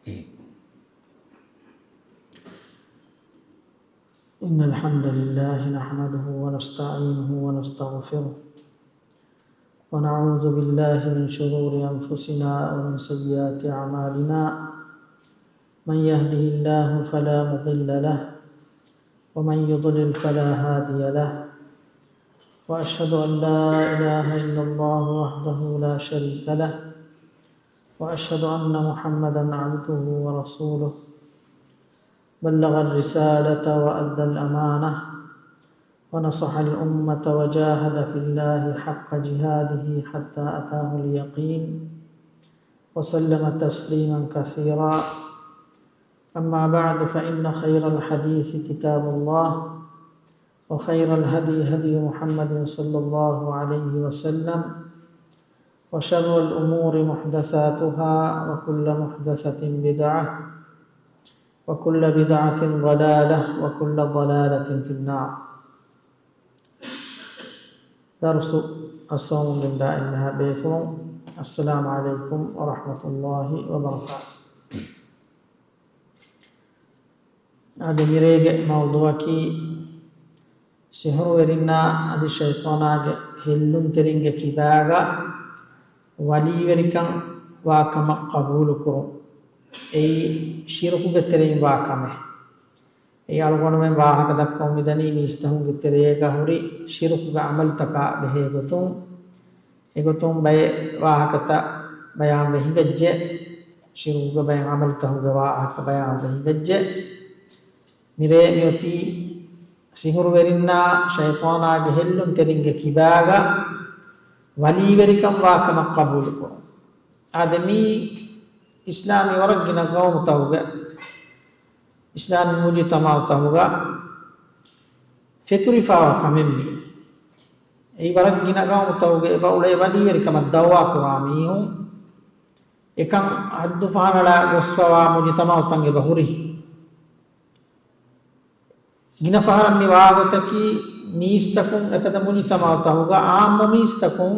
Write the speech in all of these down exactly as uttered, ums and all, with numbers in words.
إن الحمد لله نحمده ونستعينه ونستغفره، ونعوذ بالله من شرور أنفسنا ومن سيئات أعمالنا. من يهده الله فلا مضل له، ومن يضلل فلا هادي له. وأشهد أن لا إله إلا الله وحده لا شريك له، وأشهد أن محمدا عبده ورسوله. بلغ الرسالة وأدى الأمانة، ونصح الأمة، وجاهد في الله حق جهاده حتى أتاه اليقين، وسلم تسليما كثيرا. أما بعد، فإن خير الحديث كتاب الله، وخير الهدي هدي محمد صلى الله عليه وسلم، وشر الأمور محدثاتها، وكل محدثة بدعة، وكل بدعة ضلالة، وكل ضلالة في النار. ދަރުސު އައްސަވަމުން ގެންދާ އެންމެހާ ބޭފުޅުން، އައްސަލާމު ޢަލައިކުމް ވަރަޙްމަތުﷲި ވަބަރަކާތުހު. އަދި މިރޭގެ މައުޟޫޢަކީ، ސިޙުރުވެރިންނާ އަދި ޝައިޠާނާގެ ހެއްލުންތެރިންގެ ކިބާގަ ވަލީވެރިކަން ވާކަމަށް ޤަބޫލުކުރުން. އެއީ ޝިރުކުގެ ތެރެއިން ވާ ކަމެއް. އެއީ އަޅުގަނޑުމެން ވާހަކަ ދައްކަމުން މިދަނީ މީސްތަކުންގެ ތެރޭގަ ހުރި ޝިރުކުގެ ޢަމަލުތަކާ ބެހޭ ގޮތުން. އެގޮތުން ބައެއް ވާހަކަތައް ބަޔާންވެ ހިނގައްޖެ. ޝިރުކުގެ ބައެއް ޢަމަލުތަކުގެ ވާހަކަ ބަޔާންވެ ހިނގައްޖެ. މިރޭ މިއޮތީ ސިޙުރުވެރިންނާ ޝައިޠާނާގެ ހެއްލުންތެރިންގެ ކިބާގަ ވަލީވެރިކަން ވާކަމަށް ޤަބޫލުކުރުން. އާދެ، މީ އިސްލާމީ ވަރަށް ގިނަ ޤައުމުތަކުގެ، އިސްލާމީ މުޖުތަމަޢުތަކުގަ ފެތުރިފާވާ ކަމެއް މީ. އެއީ ވަރަށް ގިނަ ޤައުމުތަކުގެ އެބަ އުޅޭ ވަލީވެރިކަމަށް ދަޢުވާ ކުރާ މީހުން އެކަން ހައްދު ފަހަނަޅާ ގޮސްފަވާ މުޖުތަމަޢުތައް އެބަ ހުރި. ގިނަ ފަހަރަށް މި ވާގޮތަކީ، މީސްތަކުން އެފަދަ މުޖުތަމަޢުތަކުގަ ޢާއްމު މީސްތަކުން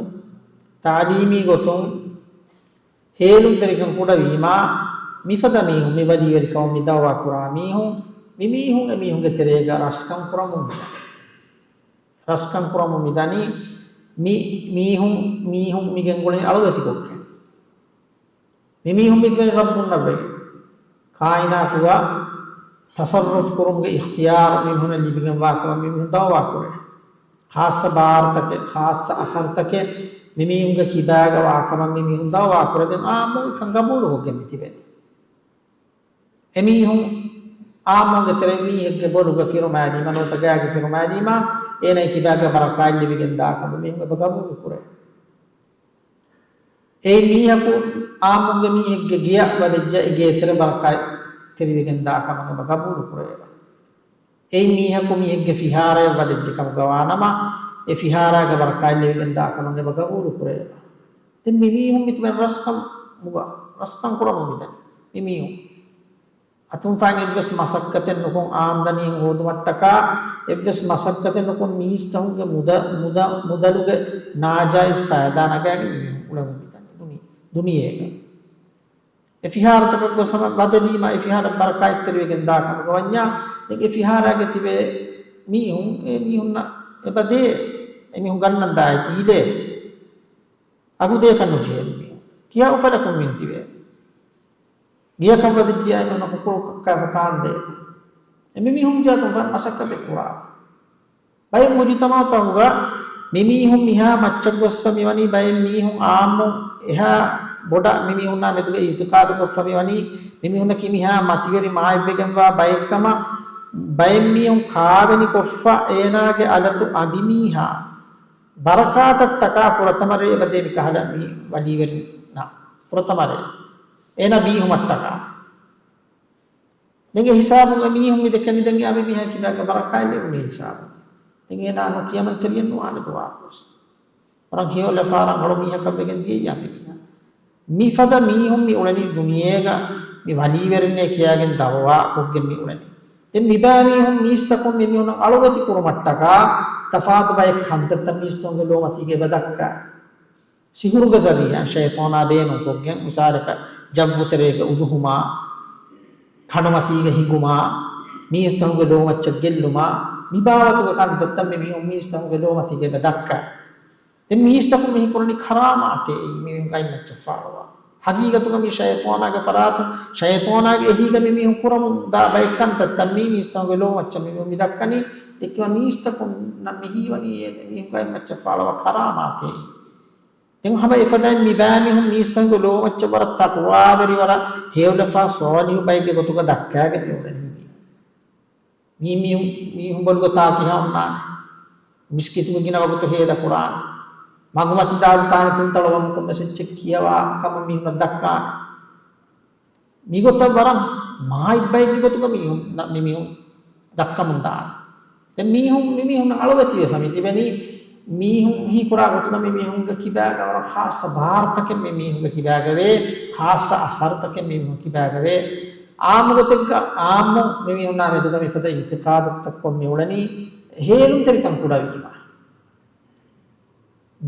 ތަޢުލީމީ ގޮތުން ހޭލުންތެރިކަން ކުޑަވީމާ، މިފަދަ މީހުން، މި ވަލީވެރިކަމަށް މި ދަޢުވާ ކުރާ މީހުން، މި މީހުން އެ މީހުންގެ ތެރޭގަ ރަސްކަން ކުރަމުން މިދަނީ. ރަސްކަން ކުރަމުން މިދަނީ، މި މީހުން، މީހުން މި ގެންގުޅެނީ އަޅުވެތިކޮށްގެން. މި މީހުން މިތިބެނީ ރައްބުންނަށްވެގެން. ކާއިނާތުގަ ތަޞައްރުފް ކުރުމުގެ އިޚްތިޔާރު މީހުންނަށް ލިބިގެންވާ ކަމަށް މި މީހުން ދަޢުވާ ކުރޭ. ޚާއްޞަ ބާރުތަކެއް، ޚާއްޞަ އަސަރުތަކެއް މި މީހުންގެ ކިބާގަ ވާ ކަމަށް މި މީހުން ދަޢުވާ ކުރޭ. ދެން ޢާއްމުން އެކަން ގަބޫލުކޮށްގެން މި ތިބެނީ. އެމީހުން ޢާއްމުންގެ ތެރެއިން މީހެއްގެ ބޮލުގަ ފިރުމާލީމަ، ނުވަތަ ގާގެ ފިރުމާލީމަ، އޭނައަށް ކިބާގަ ބަރަކާތް ލިބިގެން ދާ ކަމަށް މީހުން އެބަ ގަބޫލު ކުރޭ. އެ މީހަކު އާއްމުންގެ މީހެއްގެ ގެޔަށް ވަދެއްޖެ، އެ ގޭތެރެ ބަރަކާތްތެރިވެގެން ދާ ކަމަށް އެބަ ގަބޫލު ކުރޭ. އެއިން މީހަކު މީހެއްގެ ފިހާރަޔަށް ވަދެއްޖެ ކަމުގަ ވާނަމަ، އެ ފިހާރައިގެ ބަރަކާތް ލިބިގެން ދާ ކަމަށް އެބަ ގަބޫލު ކުރޭ. ދެން މި މީހުން މިތިބެން ރަސްކަން މުގަ، ރަސްކަން ކުރަމުން މިދަނީ މި މީހުން. އަތުން ފައިން އެއްވެސް މަސައްކަތެއް ނުކޮށް، އާމްދަނީއެއް ހޯދުމަށްޓަކާ އެއްވެސް މަސައްކަތެއް ނުކޮށް، މީސްތަކުންގެ މުދަ، މުދަ، މުދަލުގެ ނާޖާއިޒް ފައިދާ ނަގާގެން މި މީހުން އުޅެމުން މިދަނީ ދުނި، ދުނިޔޭގަ. އެ ފިހާރަތަކަށް ގޮސް ހަމަ ވަދެލީމަ، އެ ފިހާރަ ބަރަކާތްތެރިވެގެން ދާ ކަމުގަ ވަންޏާ، ދެން އެ ފިހާރައިގަ ތިބޭ މީހުން، އެ މީހުންނަށް އެބަ ދޭ، އެ މީހުން ގަންނަން ދާ އެތީލޭ. އަގު ދޭކަށް ނުޖެހޭ މީހުން. ކިހާ އުފަލަކުން މީހުން ތިބޭ؟ ގެޔަކަށް ވަދެއްޖިޔާ މީހުންނަށް ކުކުޅު ކައިފަ ކާންދޭ. އެ މި މީހުން ޖާތުން ފަން މަސައްކަތެއް ކުރާ. ބައެއް މުޖުތަމަޢުތަކުގަ މި މީހުން މިހާ މައްޗަށް ގޮސްފަ މިވަނީ، ބައެއް މީހުން އާއްމު އެހާ ބޮޑަށް މި މީހުންނާ މެދުގަ އިޢުތިޤާދު ކޮށްފަ މިވަނީ، މި މީހުންނަކީ މިހާ މަތިވެރި މާތްވެގެންވާ ބައެއްކަމަށް، ބައެއް މީހުން ކާވެނި ކޮށްފަ އޭނާގެ އަލަތު އަނބިމީހާ ބަރަކާތަށްޓަކާ ފުރަތަމަ ރޭ އެބަދޭ މި ކަހަލަ މި ވަލީވެރިންނަށް ފުރަތަމަ ރޭ އޭނާ ބީހުމަށްޓަކާ. ދެން އެ ހިސާބުން އެ މީހުން މި ދެކެނީ ދެން އެ އަނބިމީހާ ކިބާގަ ބަރަކާތް ލެވުނީ ހިސާބުން. ދެން އޭނާ ނުކިޔަމަންތެރިއެއް ނުވާނެ ދުވާކުވެސް. ވަރަށް ހެޔޮލަފާރަން އަޅު މީހަކަށް ވެގެން ދިޔައީ އަނބިމީހާ. މިފަދަ މީހުން މި އުޅެނީ ދުނިޔޭގަ މި ވަލީވެރިންނޭ ކިޔާގެން ދަޢުވާ ކޮށްގެން މި އުޅެނީ. ދެން މިބާ މީހުން މީސްތަކުން މި މީހުންނަށް އަޅުވެތި ކުރުމަށްޓަކާ ތަފާތު ބައެއް ކަންތައްތައް މީސްތަކުންގެ ލޯމަތީގަ އެބަ ދައްކާ. ސިހުރުގެ ޒަރީޢާ ޝައިޠާނާ ބޭނުންކޮށްގެން، މިސާލަކަށް ޖައްވުތެރޭގަ އުދުހުމާ، ކަނޑުމަތީގަ ހިނގުމާ، މީސްތަކުގެ ލޯމައްޗަށް ގެއްލުމާ، މިބާވަތުގަ ކަންތައްތައް މި މީހުން މީސްތަކުގެ ލޯމަތީގަ އެބަ ދައްކާ. ދެން މީސްތަކުން މި ކުރަނީ ކަރާމާތެއް މި މީހުން ގައިމައްޗަށް ފާޅުވާ. ހަގީގަތުގަ މި ޝައިޠާނާގެ ފަރާތުން، ޝައިޠާނާގެ އެހީގަ މި މީހުން ކުރަމުން ދާ ބައެއް ކަންތައްތައް މީ މީސްތަކުގެ ލޯމައްޗަށް މި މީހުން މި ދައްކަނީ. ދެއްކީމަ މީސްތަކުންނަށް މި ހީވަނީ އެ މީހުން ގައިމައްޗަށް ފާޅުވާ ކަރާމާތެއް. ދެން ހަމަ އެފަދައިން މި ބައިމީހުން މީސްތަކުގެ ލޯމައްޗަށް ވަރަށް ތަޤްވާވެރި ވަރަށް ހެޔޮލަފާ ޞާލިޙު ބައެއްގެ ގޮތުގަ ދައްކާގެން މި އުޅެނީ. މީ މީހުން، މީހުން ބޮލުގަ ތާކިހާ އޮންނާނެ. މިސްކިތުގަ ގިނަ ވަގުތު ހޭދަ ކުރާނެ. މަގުމަތި ދާރު ތާނަ ތުންތަޅު ވަމުން ކޮންމެސް އެއްޗެއް ކިޔަވާ ކަމަށް މީހުންނަށް ދައްކާނެ. މިގޮތަށް ވަރަށް މާތް ބައެއްގެ ގޮތުގަ މީހުން، މި މީހުން ދައްކަމުން ދާނެ. ދެން މީހުން، މި މީހުން އަޅުވެތިވެފަ މި ތިބެނީ. މީހުން ހީކުރާ ގޮތުގަ މި މީހުންގެ ކިބާގަ ވަރަށް ޚާއްޞަ ބާރުތަކެއް މި މީހުންގެ ކިބާގަވޭ، ޚާއްޞަ އަސަރުތަކެއް މި މީހުން ކިބާގަވޭ. އާއްމު ގޮތެއްގަ، އާއްމު މި މީހުންނާ މެދުގަ މިފަދަ އިޢުތިޤާދުތައް ކޮން މި އުޅެނީ ހޭލުންތެރިކަން ކުޑަވީމަ.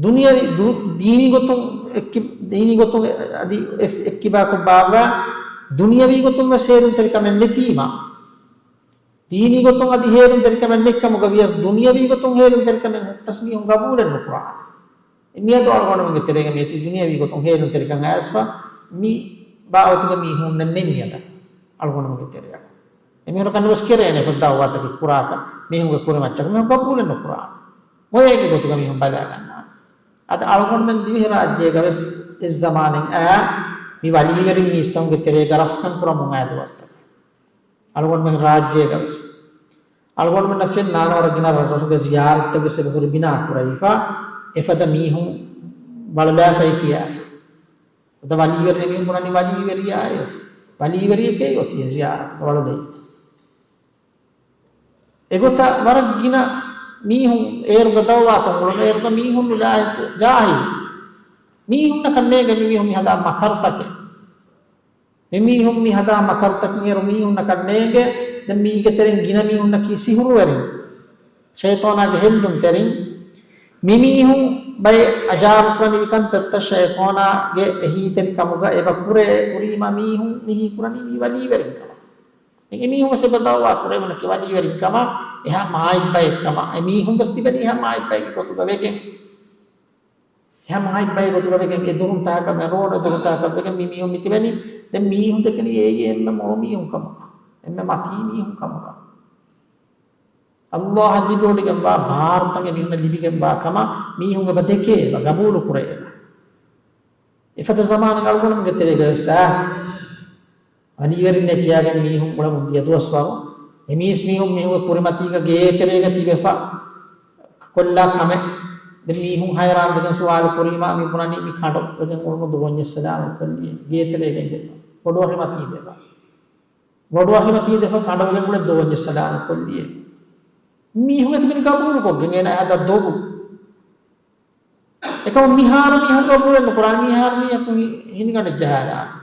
ދުނިޔަވީ، ދު-، ދީނީ ގޮތުން އެއްކި-، ދީނީ ގޮތުން އަދި އެ-، އެއްކިބާކޮށް ބާއްވާ، ދުނިޔަވީ ގޮތުން ވެސް ހޭލުންތެރިކަމެއް ނެތީމަ. ދީނީ ގޮތުން އަދި ހޭލުންތެރިކަމެއް ނެތްކަމުގަ ވިޔަސް، ދުނިޔަވީ ގޮތުން ހޭލުންތެރިކަމެއް ހުއްޓަސް މީހުން ގަބޫލެއް ނުކުރާނެ. މިއަދު އަޅުގަނޑުމެންގެ ތެރޭގަ މިއޮތީ ދުނިޔަވީ ގޮތުން ހޭލުންތެރިކަން އައިސްފަ، މި ބާވަތުގަ މީހުންނެއް ނެތް މިއަދަށް އަޅުގަނޑުމެންގެ ތެރެއަށް. އެމީހުން ކަން ވެސް ކެރޭނެ ފައްދާ ވާތަކެއް ކުރާކަށް، މީހުންގެ ކުރިމައްޗަކަށް މީހުން ގަބޫލެއް ނުކުރާނެ. މޮޔައެއްގެ ގޮތުގަ މީހުން ބަލާގަންނާނެ. އަދި އަޅުގަނޑުމެން ދިވެހި ރާއްޖޭގަ ވެސް އެއްޒަމާނެއް އައި، މި ވަލީވެރިން މީސްތަކުންގެ ތެރޭގަ ރަސްކަން ކުރަމުން އައި ދުވަސްތަކެއް. އަޅުގަނޑުމެން ރާއްޖޭގަ ވެސް. އަޅުގަނޑުމެންނަށް ފެންނާނެ ވަރަށް ގިނަ ރަށްރަށުގެ ޒިޔާރަތްތައް ވެސް އެބަހުރި ބިނާ ކުރެވިފަ، އެފަދަ މީހުން ބަޅުލާފައި ކިޔާފަ. އަދަ ވަލީވެރިން މީހުން ބުނަނީ ވަލީވެރިޔާއޭ އޮތީ. ވަލީވެރިޔެކޭ އޮތީ އެ ޒިޔާރަތުގަ ވަޅުލެވިފަ. އެގޮތަށް ވަރަށް ގިނަ މީހުން އޭރުގަ ދައުވާކޮށް އުޅުނު، އޭރުގަ މީހުން ނުލާހިކު ޖާހިލު. މީހުންނަކަށް ނޭނގެ މި މީހުން މި ހަދާ މަކަރުތަކެއް. މި މީހުން މި ހަދާ މަކަރުތަކުން އޭރު މީހުންނަކަށް ނޭނގެ، ދެން މީގެ ތެރެއިން ގިނަ މީހުންނަކީ ސިހުރުވެރިން، ޝައިޠާނާގެ ހެއްލުންތެރިން. މި މީހުން ބައެއް އަޖާއިބު ކުރަނިވި ކަންތައްތައް ޝައިޠާނާގެ އެހީތެރިކަމުގަ އެބަ ކުރޭ، ކުރީމަ މީހުން މި ހީކުރަނީ މީ ވަލީވެރިން ކަމަށް. އެ މީހުން ވެސް އެބަ ދައުވާ ކުރެވުނަކީ ވަލީވެރިން ކަމަށް، އެހާ މާތް ބައެއް ކަމަށް. އެ މީހުން ވެސް ތިބެނީ އެހާ މާތް ބައެއްގެ ގޮތުގަ ވެގެން. އެހާ މާތް ބައެއް ގޮތުގަ ވެގެން، އެ ދުރުންތަކަށް ވެ، ރޯނު ދުރުންތަކަށް ވެގެން މި މީހުން މި ތިބެނީ. ދެން މީހުން ދެކެނީ އެއީ އެންމެ މޮޅު މީހުން ކަމުގަ، އެންމެ މަތީ މީހުން ކަމުގަ. އައްލާހަށް ލިބިވޮޑިގެންވާ ބާރުތައް އެމީހުންނަށް ލިބިގެންވާ ކަމަށް މީހުން އެބަ ދެކޭ، އެބަ ގަބޫލު ކުރޭ އެބަ. އެފަދަ ޒަމާނެއް އަޅުގަނޑުމެންގެ ތެރޭގަ ވެސް އާ، ވަލީވެރިންނޭ ކިޔާގެން މީހުން އުޅެމުން ދިޔަ ދުވަސްވަރު، އެ މީސް މީހުން މީހުންގެ ކުރިމަތީގަ ގޭތެރޭގަ ތިބެފަ ކޮށްލާ ކަމެއް. ދެން މީހުން ހައިރާންވެގެން ސުވާލު ކުރީމާ، މި ބުނަނީ މި ކަނޑުވެގެން އުޅުނު ދޯންޏެއް ސަލާމަތް ކޮށްލީ ގޭތެރޭގަ އިނދެފަ. ބޮޑު އަހިމަތީ ދެފަ. ބޮޑު އަހިމަތީ ދެފަ ކަނޑުވެގެން އުޅެ ދޯންޏެއް ސަލާމަތް ކޮށްލީ. މީހުން އެތިބެނި ގަބޫލުކޮށްގެން އޭނާ ހަދާ ދޮގު. އެކަމު މިހާރު މީހުން ގަބޫލެއް ނުކުރާނެ، މިހާރު މީހަކު ހި-، ހިނިގަނޑަށް ޖަހާލާނެ.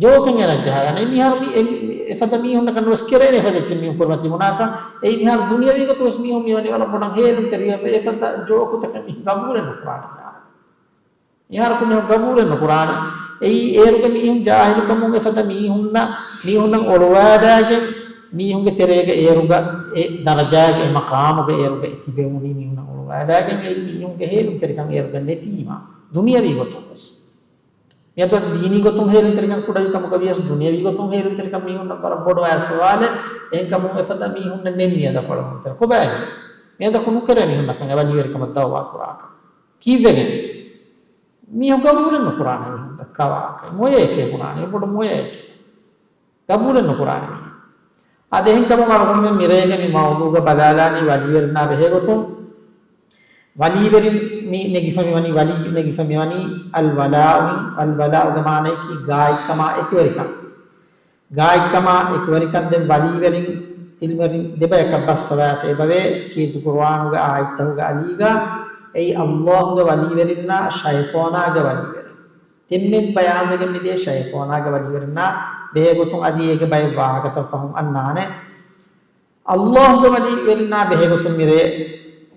ޖޯކެއް އޭނަ ޖަހާލާނެ. މިހާރު މި-، އެ-، އެފަދަ މީހުންނަކަށް ނުވެސް ކެރޭނެ އެފަދަ އެއްޗެއް މީހުން ކުރިމަތީ ބުނާކަށް. އެއީ މިހާރު ދުނިޔަވީ ގޮތުން ވެސް މީހުން މިވަނީ ވަރަށް ބޮޑަށް ހޭލުންތެރިވެފަ، އެފަދަ ޖޯކުތަކެއް މީހުން ގަބޫލެއް ނުކުރާނެ މިހާރު. މިހާރަކު މީހުން ގަބޫލެއް ނުކުރާނެ. އެއީ އޭރުގެ މީހުން ޖާހިލުކަމުން އެފަދަ މީހުންނަށް، މީހުންނަށް އޮޅުވާލާގެން، މީހުންގެ ތެރޭގަ އޭރުގަ އެ ދަރަޖާގެ އެ މަޤާމުގަ އޭރުގަ އެ ތިބެވުނީ މީހުންނަށް އޮޅުވާލާގެން. އެއީ މީހުންގެ ހޭލުންތެރިކަން އޭރުގަ ނެތީމަ ދުނިޔަވީ ގޮތުން ވެސް. މިއަދު ދީނީ ގޮތުން ހޭލުންތެރިކަން ކުޑަވި ކަމުގަ ވިޔަސް ދުނިޔަވީ ގޮތުން ހޭލުންތެރިކަން މީހުންނަށް ވަރަށް ބޮޑު އާ ސުވާލެއް. އެހެންކަމުން އެފަދަ މީހުންނެއް ނެތް މިއަދަކު އަޅުގަނޑުމެން ކޮބާ މިއަދަކު ނުކެރޭ މީހުންނަކަށް އެ ވަލީވެރިކަމަށް ދައުވާ ކުރާކަށް. ކީއްވެގެން؟ މީހުން ގަބޫލެއް ނުކުރާނެ މީހުން ދައްކާ ވާހަކައެއް. މޮޔައެކޭ ބުނާނެ، ބޮޑު މޮޔައެކޭ. ގަބޫލެއް ނުކުރާނެ މީހުން. އަދި އެހެންކަމުން އަޅުގަނޑުމެން މިރޭގެ މި މައުޟޫގަ ބަލާލާނީ ވަލީވެރިންނާ ބެހޭގޮތުން. ވަލީވެރިން މި ނެގިފަ މިވަނީ، ވަލީ ނެގިފަ މިވަނީ އަލްވަލާއު ހިން، އަލްވަލާއުގެ މާނަޔަކީ ގާތްކަމާ އެކުވެރިކަން. ގާތްކަމާ އެކުވެރިކަން. ދެން ވަލީވެރިން އިލްމުވެރިން ދެބަޔަކަށް ބައްސަވާފަ އެބަވޭ، ކީރިތި ޤުރުއާނުގެ އާޔަތްތަކުގެ އަލީގަ. އެއީ އައްލާހުގެ ވަލީވެރިންނާ ޝައިޠާނާގެ ވަލީވެރިން. ދެންމެ ބަޔާންވެގެން މިދޭ ޝައިޠާނާގެ ވަލީވެރިންނާ ބެހޭގޮތުން. އަދި އޭގެ ބައެއް ވާހަކަތައް ފަހުން އަންނާނެ. އައްލާހުގެ ވަލީވެރިންނާ ބެހޭގޮތުން މިރޭ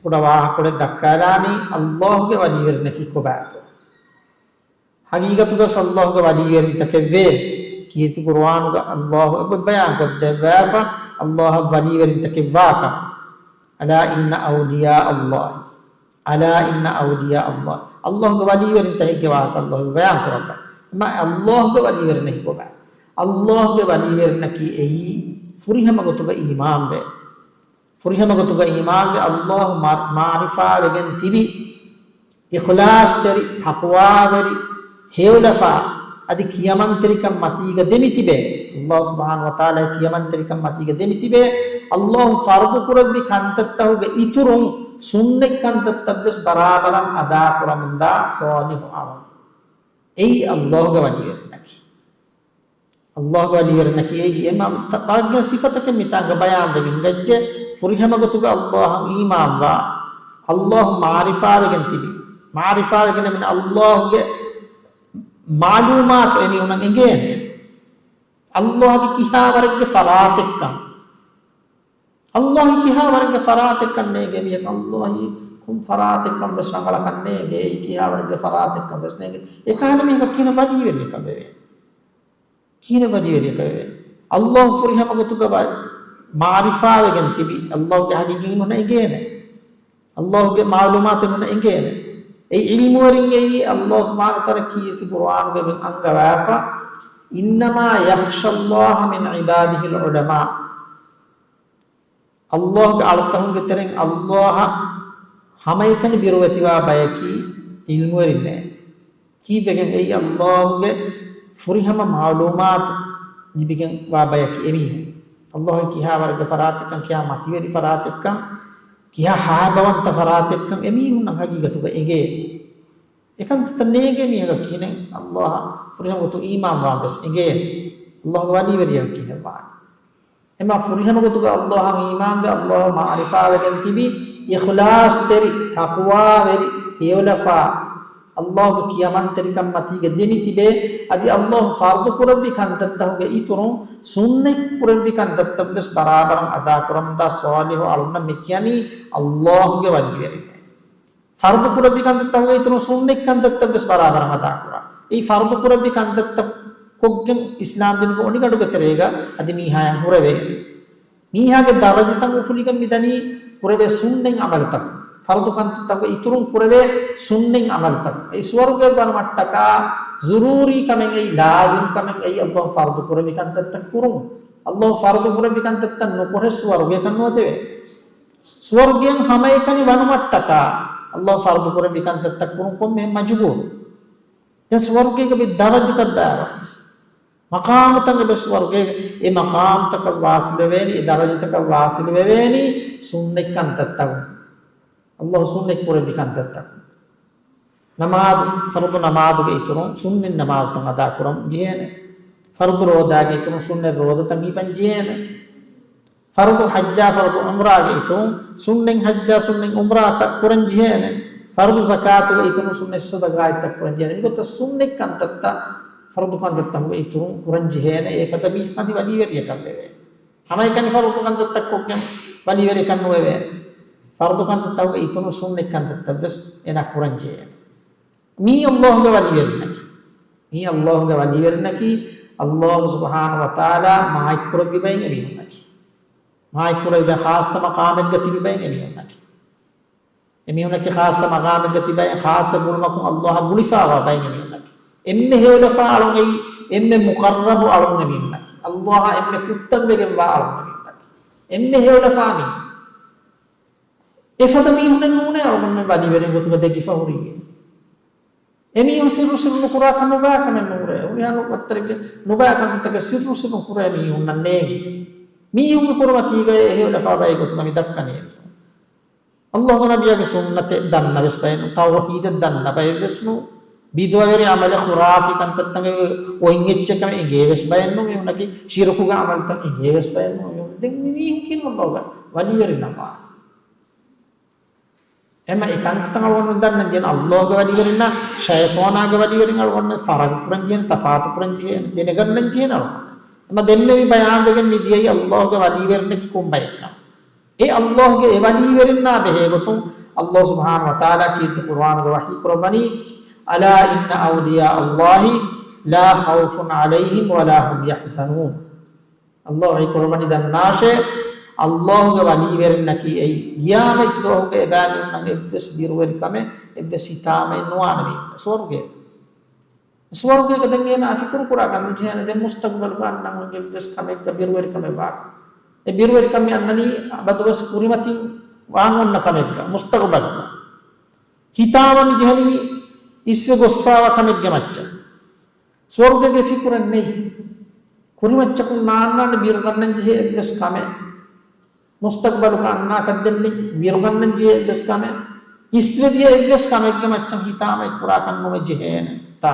ކުޑަ ވާހަކަކޮޅެއް ދައްކާލާނީ، އައްލާހުގެ ވަލީވެރިންނަކީ ކޮބާތޯ؟ ހަގީގަތުގަ އައްލާހުގެ ވަލީވެރިންތަކެއް ވޭ. ކީރިތި ޤުރުއާނުގަ ﷲ އެބަ ބަޔާން ކޮށްދެއްވާފަ، ﷲ އަށް ވަލީވެރިންތަކެއް ވާކަމަށް. ألا إن أولياء الله، ألا إن أولياء الله، ﷲ ގެ ވަލީވެރިންތަކެއްގެ ވާހަކަ ﷲ އެބަ ބަޔާން ކުރައްވާ. އެމަ ﷲ ގެ ވަލީވެރިންނަކީ ކޮބާ؟ ﷲ ގެ ވަލީވެރިންނަކީ އެއީ ފުރިހަމަ ގޮތުގަ އީމާންވެ، ފުރިހަމަ ގޮތުގަ އީމާންވެ، ﷲ މަ-، މަޢުރިފާވެގެން ތިބި، އިޚްލާޞްތެރި، ތަޤްވާވެރި، ހެޔޮލަފާ، އަދި ކިޔަމަންތެރިކަން މަތީގަ ދެމިތިބޭ. ﷲ ސުބްޙާނަހޫ ވަތަޢާލާ ކިޔަމަންތެރިކަން މަތީގަ ދެމިތިބޭ. ﷲ ފަރުޟު ކުރެއްވި ކަންތައްތަކުގެ އިތުރުން ސުންނަތް ކަންތައްތައްވެސް ބަރާބަރަށް އަދާ ކުރަމުންދާ ޞާލިޙު އަޅުން. އެއީ ﷲ ގެ ވަލީވެރިންނަކީ. ﷲ ގެ ވަލީވެރިންނަކީ އެއީ. އެމަ ތަ-، ވަރަށްގިނަ ސިފަތަކެއް މިތާނގަ ބަޔާންވެގެން ގައްޖެ. ފުރިހަމަ ގޮތުގަ ﷲ އަށް އީމާންވާ، ﷲ މަޢުރިފާވެގެން ތިބި، މަޢުރިފާވެގެން މިން ﷲ ގެ މަޢުލޫމާތު އެމީހުނަށް އެނގޭނެ. ﷲ ގެ ކިހާ ވަރެއްގެ ފަރާތެއްކަން، ﷲ ކިހާ ވަރެއްގެ ފަރާތެއްކަން ނޭނގޭ މީހަކަށް، ﷲ ކޮން ފަރާތެއްކަން ވެސް ރަނގަޅަކަށް ނޭނގޭ، އެއީ ކިހާ ވަރެއްގެ ފަރާތެއްކަން ވެސް ނޭނގޭ. އެކަހަލަ މީހަކަށް ކިހިނެއް ވަލީވެރިޔަކަށް ވެވޭނެ؟ ކިހިނެއް ވަލީވެރިޔަކަށް ވެވޭނެ؟ ﷲ ފުރިހަމަ ގޮތުގަ ވަ-، މަޢުރިފާވެގެން ތިބި، ﷲ ގެ ޙަޤީޤީ ޢިލްމު ނު އެނގޭނެ. ﷲ ގެ މަޢުލޫމާތު ނު އެނގޭނެ. އެ ޢިލްމުވެރިން އެއީ ﷲ ސުބްޙާނަހޫ ވަތަޢާލާ ކީރިތި ޤުރުއާނުގައި އަންގަވާފަ، إنما يخشى الله من عباده العلماء. ﷲ ގެ އަޅުތަކުންގެ ތެރެއިން ﷲ އަށް ހަމައެކަނި ބިރުވެތިވާ ބަޔަކީ ޢިލްމުވެރިންނޭ. ކީއްވެގެން އެއީ؟ ﷲ ގެ ފުރިހަމަ މަޢުލޫމާތު ލިބިގެން ވާ ބަޔަކީ އެމީހުން. ﷲ ކިހާ ވަރެއްގެ ފަރާތެއްކަން، ކިހާ މަތިވެރި ފަރާތެއްކަން، ކިހާ ހައިބަވަންތަ ފަރާތެއްކަން އެމީހުންނަށް ޙަޤީޤަތުގަ އެނގޭނެ. އެކަންތައްތައް ނޭނގޭ މީހަކަށް ކިހިނެއް ﷲ އަށް ފުރިހަމަ ގޮތުން އީމާންވާން ވެސް އެނގޭނެ. ﷲ ގެ ވަލީވެރިޔަކަށް ކިހިނެއް ވާނެ؟ އެމަ ފުރިހަމަ ގޮތުގަ ﷲ އަށް އީމާންވެ، ﷲ މަޢުރިފާވެގެން ތިބި، އިޚްލާޞްތެރި، ތަޤްވާވެރި، ހެޔޮލަފާ، ﷲ ގެ ކިޔަމަންތެރިކަން މަތީގަ ދެމިތިބޭ، އަދި ﷲ ފަރުޟު ކުރެއްވި ކަންތައްތަކުގެ އިތުރުން ސުންނަތް ކުރެއްވި ކަންތައްތައްވެސް ބަރާބަރަށް އަދާކުރަމުންދާ ޞާލިޙު އަޅުންނަށް މި ކިޔަނީ ﷲ ގެ ވަލީވެރިންނޭ. ފަރުޟު ކުރެއްވި ކަންތައްތަކުގެ އިތުރުން ސުންނަތް ކަންތައްތައްވެސް ބަރާބަރަށް އަދާކުރާ. އެއީ ފަރުޟު ކުރެއްވި ކަންތައްތައް ކޮށްގެން އިސްލާމް ދީނުގެ އޮނިގަނޑުގެ ތެރޭގަ އަދި މީހާޔަށް ހުރެވޭނެ. މީހާގެ ދަރަޖަތައް އުފުލިގެން މިދަނީ ކުރެވޭ ސުންނަތް ޢަމަލުތަކުން. ފަރުޟު ކަންތައްތަކުގެ އިތުރުން ކުރެވޭ ސުންނަތް ޢަމަލުތަކުން. އެއީ ސުވަރުގެ ވަނުމަށްޓަކާ ޒުރޫރީ ކަމެއް އެއީ، ލާޒިމް ކަމެއް އެއީ، ﷲ ފަރުޟު ކުރެއްވި ކަންތައްތައް ކުރުން. ﷲ ފަރުޟު ކުރެއްވި ކަންތައްތައް ނުކުރެ ސުވަރުގެއަކަށް ނުވަތަވޭ. ސުވަރުގެއަށް ހަމައެކަނި ވަނުމަށްޓަކާ، ﷲ ފަރުޟު ކުރެއްވި ކަންތައްތައް ކުރުން ކޮންމެހެން މަޖުބޫރު؟ ދެން ސުވަރުގޭގަ ބި ދަރަޖަތައް ބާވަ، މަޤާމުތައް އެބަ ސުވަރުގޭގަ، އެ މަޤާމުތަކަށް ވާސިލުވެވޭނީ، އެ ދަރަޖަތަކަށް ވާސިލުވެވޭނީ ސުންނަތް ކަންތައްތަކުން. ﷲ ސުންނަތް ކުރެއްވި ކަންތައްތަކުން. ނަމާދު، ފަރުޟު ނަމާދުގެ އިތުރުން ސުންނަތް ނަމާދުތައް އަދާކުރަން ޖެހޭނެ. ފަރުޟު ރޯދާގެ އިތުރުން ސުންނަތް ރޯދަތައް ހިފަން ޖެހޭނެ. ފަރުޟު ޙައްޖާ ފަރުޟު ޢުމްރާގެ އިތުރުން ސުންނަތް ޙައްޖާ ސުންނަތް ޢުމްރާތައް ކުރަން ޖެހޭނެ. ފަރުޟު ޒަކާތުގެ އިތުރުން ސުންނަތް ޞަދަޤާތްތައް ކުރަން ޖެހޭނެ. މިގޮތަށް ސުންނަތް ކަންތައްތައް ފަރުޟު ކަންތައްތަކުގެ އިތުރުން ކުރަން ޖެހޭނެ. އެފަދަ މީހަކަށް ވަލީވެރިޔަކަށް ވެވޭ. ހަމައެކަނި ފަރުޟު ކަންތައްތައް ކޮށްގެން ވަލީވެރިޔަކަށް ނުވެވޭ. ފަރުޟު ކަންތައްތަކުގެ އިތުރުން ސުންނަތް ކަންތައްތައްވެސް އޭނާ ކުރަން ޖެހޭނެ. މީ ﷲ ގެ ވަލީވެރިންނަކީ. މީ ﷲ ގެ ވަލީވެރިންނަކީ، ﷲ ސުބްޙާނަހޫ ވަތަޢާލާ މާތްކުރެއްވި ބައެއް އެމީހުންނަކީ. މާތްކުރެއްވި ބައެއް، ޚާއްޞަ މަޤާމެއްގަ ތިބި ބައެއް އެމީހުންނަކީ. އެމީހުންނަކީ ޚާއްޞަ މަޤާމެއްގަ ތިބި ބައެއް، ޚާއްޞަ ގުޅުމަކުން ﷲ އަށް ގުޅިފައިވާ ބައެއް އެމީހުންނަކީ. އެންމެ ހެޔޮލަފާ އަޅުން އެއީ، އެންމެ މުޤައްރަބު އަޅުން އެމީހުންނަކީ. ﷲ އަށް އެންމެ ކުއްތަންވެގެންވާ އަޅުން އެމީހުންނަކީ. އެންމެ ހެޔޮލަފާ މީހުން. އެފަދަ މީހުނެއް ނޫނޭ އަޅުގަނޑުމެން ވަލީވެރިން ގޮތުގަ ދެކިފަ ހުރީ. އެމީހުން ސިއްރު ސިއްރު ނުކުރާކަށް ނުބައި ކަމެއް ނޫރޭ. ހުރިހާ ނުވަތަރެއްގެ ނުބައި ކަންތައްތަކެއް ސިއްރު ސިއްރު ކުރޭ މީހުންނަށް ނޭނގި. މީހުންގެ ކުރިމަތީގައި އެ ހެޔޮލަފާ ބައެއް ގޮތުގަ މި ދައްކަނީ މީހުން. ﷲ ގެ ނަބިއްޔާގެ ސުންނަތެއް ދަންނަވެސް ބައެއް ނޫން، ތައުޙީދެއް ދަންނަ ބައެއްވެސް ނޫން، ބިދުޢަވެރި ޢަމަލެއް ޚުރާފީ ކަންތައްތަކެއް އޮތް އެއްޗެއް ކަމަށް އެނގޭވެސް ބައެއް ނޫން، މީހުންނަކީ ޝިރުކުގެ ޢަމަލުތައް އެނގޭވެސް ބައެއް ނޫން. މީހުން ދެން މި މީހުން ކިހިނެއް ﷲ ގެ ވަލީވެރިންނަށް ވާނީ؟ އެމަ އެ ކަންތައްތައް އަޅުގަނޑު ދަންނަން ޖެހޭނެ، ﷲ ގެ ވަލީވެރިންނާ ޝައިޠާނާގެ ވަލީވެރިން އަޅުގަނޑު ފަރަގު ކުރަން ޖެހޭނެ، ތަފާތު ކުރަން ޖެހޭނެ، ދެނެގަންނަން ޖެހޭނެ އަޅުގަނޑު. އެމަ ދެންމެ މި ބަޔާންވެގެން މި ދިޔައީ ﷲ ގެ ވަލީވެރިންނަކީ ކޮން ބައެއްކަން. އެ ﷲ ގެ އެ ވަލީވެރިންނާ ބެހޭ ގޮތުން ﷲ ސުބްޙާނަހޫ ވަތަޢާލާ ކީރިތި ޤުރުއާނުގަ ވަޙީ ކުރައްވަނީ، ألا إن أولياء الله لا خوف عليهم ولا هم يحزنون. ﷲ ވަޙީ ކުރައްވަނީ ދަންނާށޭ، ﷲގެ ވަލީވެރިންނަކީ އެއީ ޤިޔާމަތް ދުވަހުގެ އެބައިމީހުންނަށް އެއްވެސް ބިރުވެރިކަމެއް، އެއްވެސް ހިތާމައެއް ނުވާނެ މީހުން. ސުވަރުގޭ. ސުވަރުގޭގަ ދެން އޭނާ ފިކުރު ކުރާކަށް ނުޖެހޭނެ. ދެން މުސްތަޤްބަލުގަ އަންނަ އެއްވެސް ކަމެއްގަ ބިރުވެރިކަމެއް ވާ. އެ ބިރުވެރިކަން މި އަންނަނީ އަބަދުވެސް ކުރިމަތިން ވާން އޮންނަ ކަމެއްގަ މުސްތަޤްބަލުގަ. ހިތާމަ މި ޖެހެނީ އިސްވެ ގޮސްފާވާ ކަމެއްގެ މައްޗަށް. ސުވަރުގޭގެ ފިކުރެއް ނެތް. ކުރިމައްޗަކުން ނާންނާނެ ބިރުގަންނަން ޖެހޭ އެއްވެސް ކަމެއް. މުސްތަޤްބަލުގަ އަންނާކަށް ދެން ނެތް ބިރުގަންނަން ޖެހޭ އެއްވެސް ކަމެއް. އިސްވެދިޔަ އެއްވެސް ކަމެއްގެ މައްޗަށް ހިތާމައެއް ކުރާކަށް ނުމެ ޖެހޭނެ. ތާ.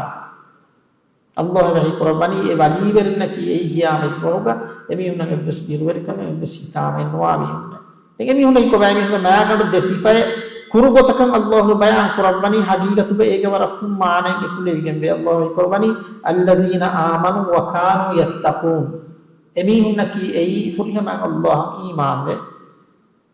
ﷲ ވަޙީ ކުރައްވަނީ އެ ވަލީވެރިންނަކީ އެއީ ޤިޔާމަތް ދުވަހުގަ އެމީހުންނަށް އެއްވެސް ބިރުވެރިކަމެއް އެއްވެސް ހިތާމައެއް ނުވާ މީހުންނެއް. ދެން އެމީހުންނަށް ކޮބާ އެމީހުންގެ މާގަނޑު ދެ ސިފައެއް ކުރު ގޮތަކަށް ﷲ ބަޔާން ކުރައްވަނީ ހަގީގަތުގަ އޭގެ ވަރަށް ފުން މާނައެއް އެކުލެވިގެންވޭ. ﷲ ވަޙީ ކުރައްވަނީ، الذين آمنوا وكانوا يتقون. އެމީހުންނަކީ އެއީ ފުރިހަމަ ﷲ އަށް އީމާންވެ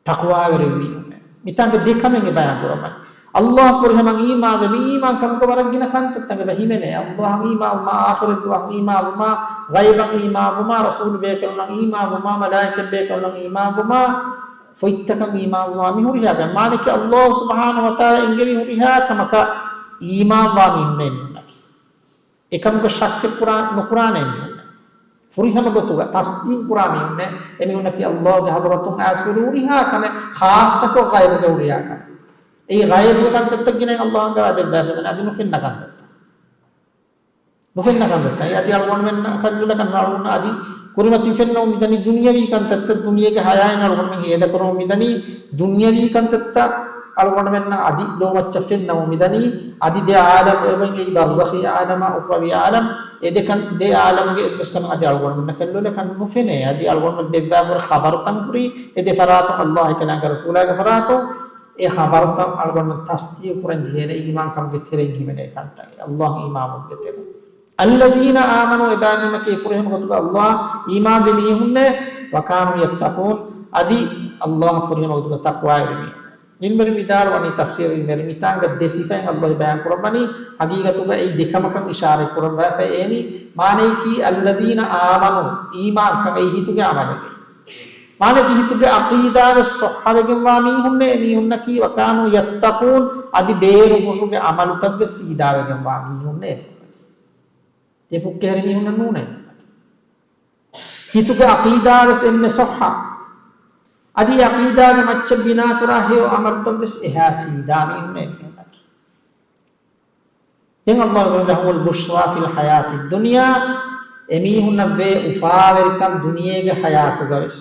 ތަޤްވާވެރި މީހުންނެއް. މިތާނގަ ދެ ކަމެއް އެ ބަޔާން ކުރަމަން. ﷲ ފުރިހަމަ އީމާންވެ މި އީމާން ކަމުގަ ވަރަށް ގިނަ ކަންތައްތައް އެބަ ހިމެނޭ. ﷲ އަށް އީމާންވުމާ، އާޚިރަތް ދުވަހަށް އީމާންވުމާ، ޣައިބަށް އީމާންވުމާ، ރަސޫލު ބޭކަލުންނަށް އީމާންވުމާ، މަލާއިކަތް ބޭކަލުންނަށް އީމާންވުމާ، ފޮތްތަކަށް އީމާންވުމާ، މި ހުރިހާ ކަމެއް. މާނައަކީ ﷲ ސުބްޙާނަހޫ ވަތަޢާލާ އެންގެވި ހުރިހާ ކަމަކަށް އީމާންވާ މީހުންނޭ މީހުންނަކީ. އެކަމުގަ ޝައްކެއް ކުރާ، ނުކުރާނެ މީހުންނެއް. ފުރިހަމަ ގޮތުގަ ތަޞްދީޤު ކުރާ މީހުންނެއް. އެމީހުންނަކީ ﷲގެ ޙަޟްރަތުން އައިސްފަ ހުރިހާ ކަމެއް، ޚާއްޞަކޮށް ޣައިބުގެ ހުރިހާ ކަމެއް. އެއީ ޣައިބުގެ ކަންތައްތައް ގިނައިން ﷲ އަންގަވާ ދެއްވާފަ އެބަނީ އަދި ނުފެންނަ ކަންތައްތައް. ނުފެންނަ ކަންތައްތައް. އަދި އަޅުގަނޑުމެންނަށް ކަންތައްތައް އަޅުގަނޑު އަދި ކުރިމަތިން ފެންނަމުން މިދަނީ ދުނިޔަވީ ކަންތައްތައް، ދުނިޔޭގެ ޙަޔާތް އަޅުގަނޑުމެން ހޭދަކުރަމުން މިދަނީ ދުނިޔަވީ ކަންތައްތައް. އަޅުގަނޑުމެންނަށް އަދި ލޯމައްޗަށް ފެންނަމުން މިދަނީ އަދި ދެ ޢާލަމް އެބަ އިނގޭ، ބަރްޒަޚީ ޢާލަމާ އުޚްރަވީ ޢާލަމް. އެ ދެ ކަން، ދެ ޢާލަމުގެ އެއްވެސް ކަމެއް އަދި އަޅުގަނޑުމެންނަށް ކަން ލޮލަކަށް ނުފެނޭ. އަދި އަޅުގަނޑުމެން ދެއްވާފަ ހުރި ޚަބަރުތައް ހުރީ އެ ދެ ފަރާތުން، ﷲ އެކަލާނގެ ރަސޫލާގެ ފަރާތުން. އެ ޚަބަރުތައް އަޅުގަނޑުމެން ތަޞްދީޤު ކުރަން ޖެހޭނެ އީމާންކަމުގެ ތެރެއިން ހިމެނޭ ކަންތައް. ﷲ އަށް އީމާންވުމުގެ ތެރެއިން. الذين آمنوا، އެބައިމީހުންނަކީ ފުރިހަމަ ގޮތުގަ ﷲ އަށް އީމާންވި މީހުންނޭ، وكانوا يتقون، އަދި ﷲ އަށް ފުރިހަމަ ގޮތުގަ ތަޤްވާވެރި މީހުން. ޢިލްމުވެރިން ވިދާޅުވަނީ، ތަފްސީރު ޢިލްމުވެރިން، މިތާނގަ ދެ ސިފައިން ﷲ ބަޔާން ކުރައްވަނީ، ހަގީގަތުގަ އެއީ ދެ ކަމަކަށް އިޝާރަތް ކުރައްވާފަ އޭނީ، މާނަޔަކީ الذين آمنوا، އީމާންކަން އެއީ ހިތުގެ ޢަމަލެއް. މާނައަކީ ހިތުގެ ޢަޤީދާވެސް ޞައްޙަވެގެންވާ މީހުންނޭ އެމީހުންނަކީ، وكانوا يتقون، އަދި ބޭރުފުށުގެ ޢަމަލުތައްވެސް ސީދާވެގެންވާ މީހުންނޭ އެމީހުންނަކީ. ދެފުށްކެހެރި މީހުންނެއް ނޫނޭ އެމީހުންނަކީ. ހިތުގެ ޢަޤީދާވެސް އެންމެ ޞައްޙަ. އަދި ޢަޤީދާގެ މައްޗަށް ބިނާކުރާ ހެޔޮ ޢަމަލުތައްވެސް އެހާ ސީދާ މީހުންނޭ އެމީހުންނަކީ. ދެން ﷲ، لهم البشرى في الحياة الدنيا، އެމީހުންނަށްވޭ އުފާވެރިކަން ދުނިޔޭގެ ޙަޔާތުގަވެސް.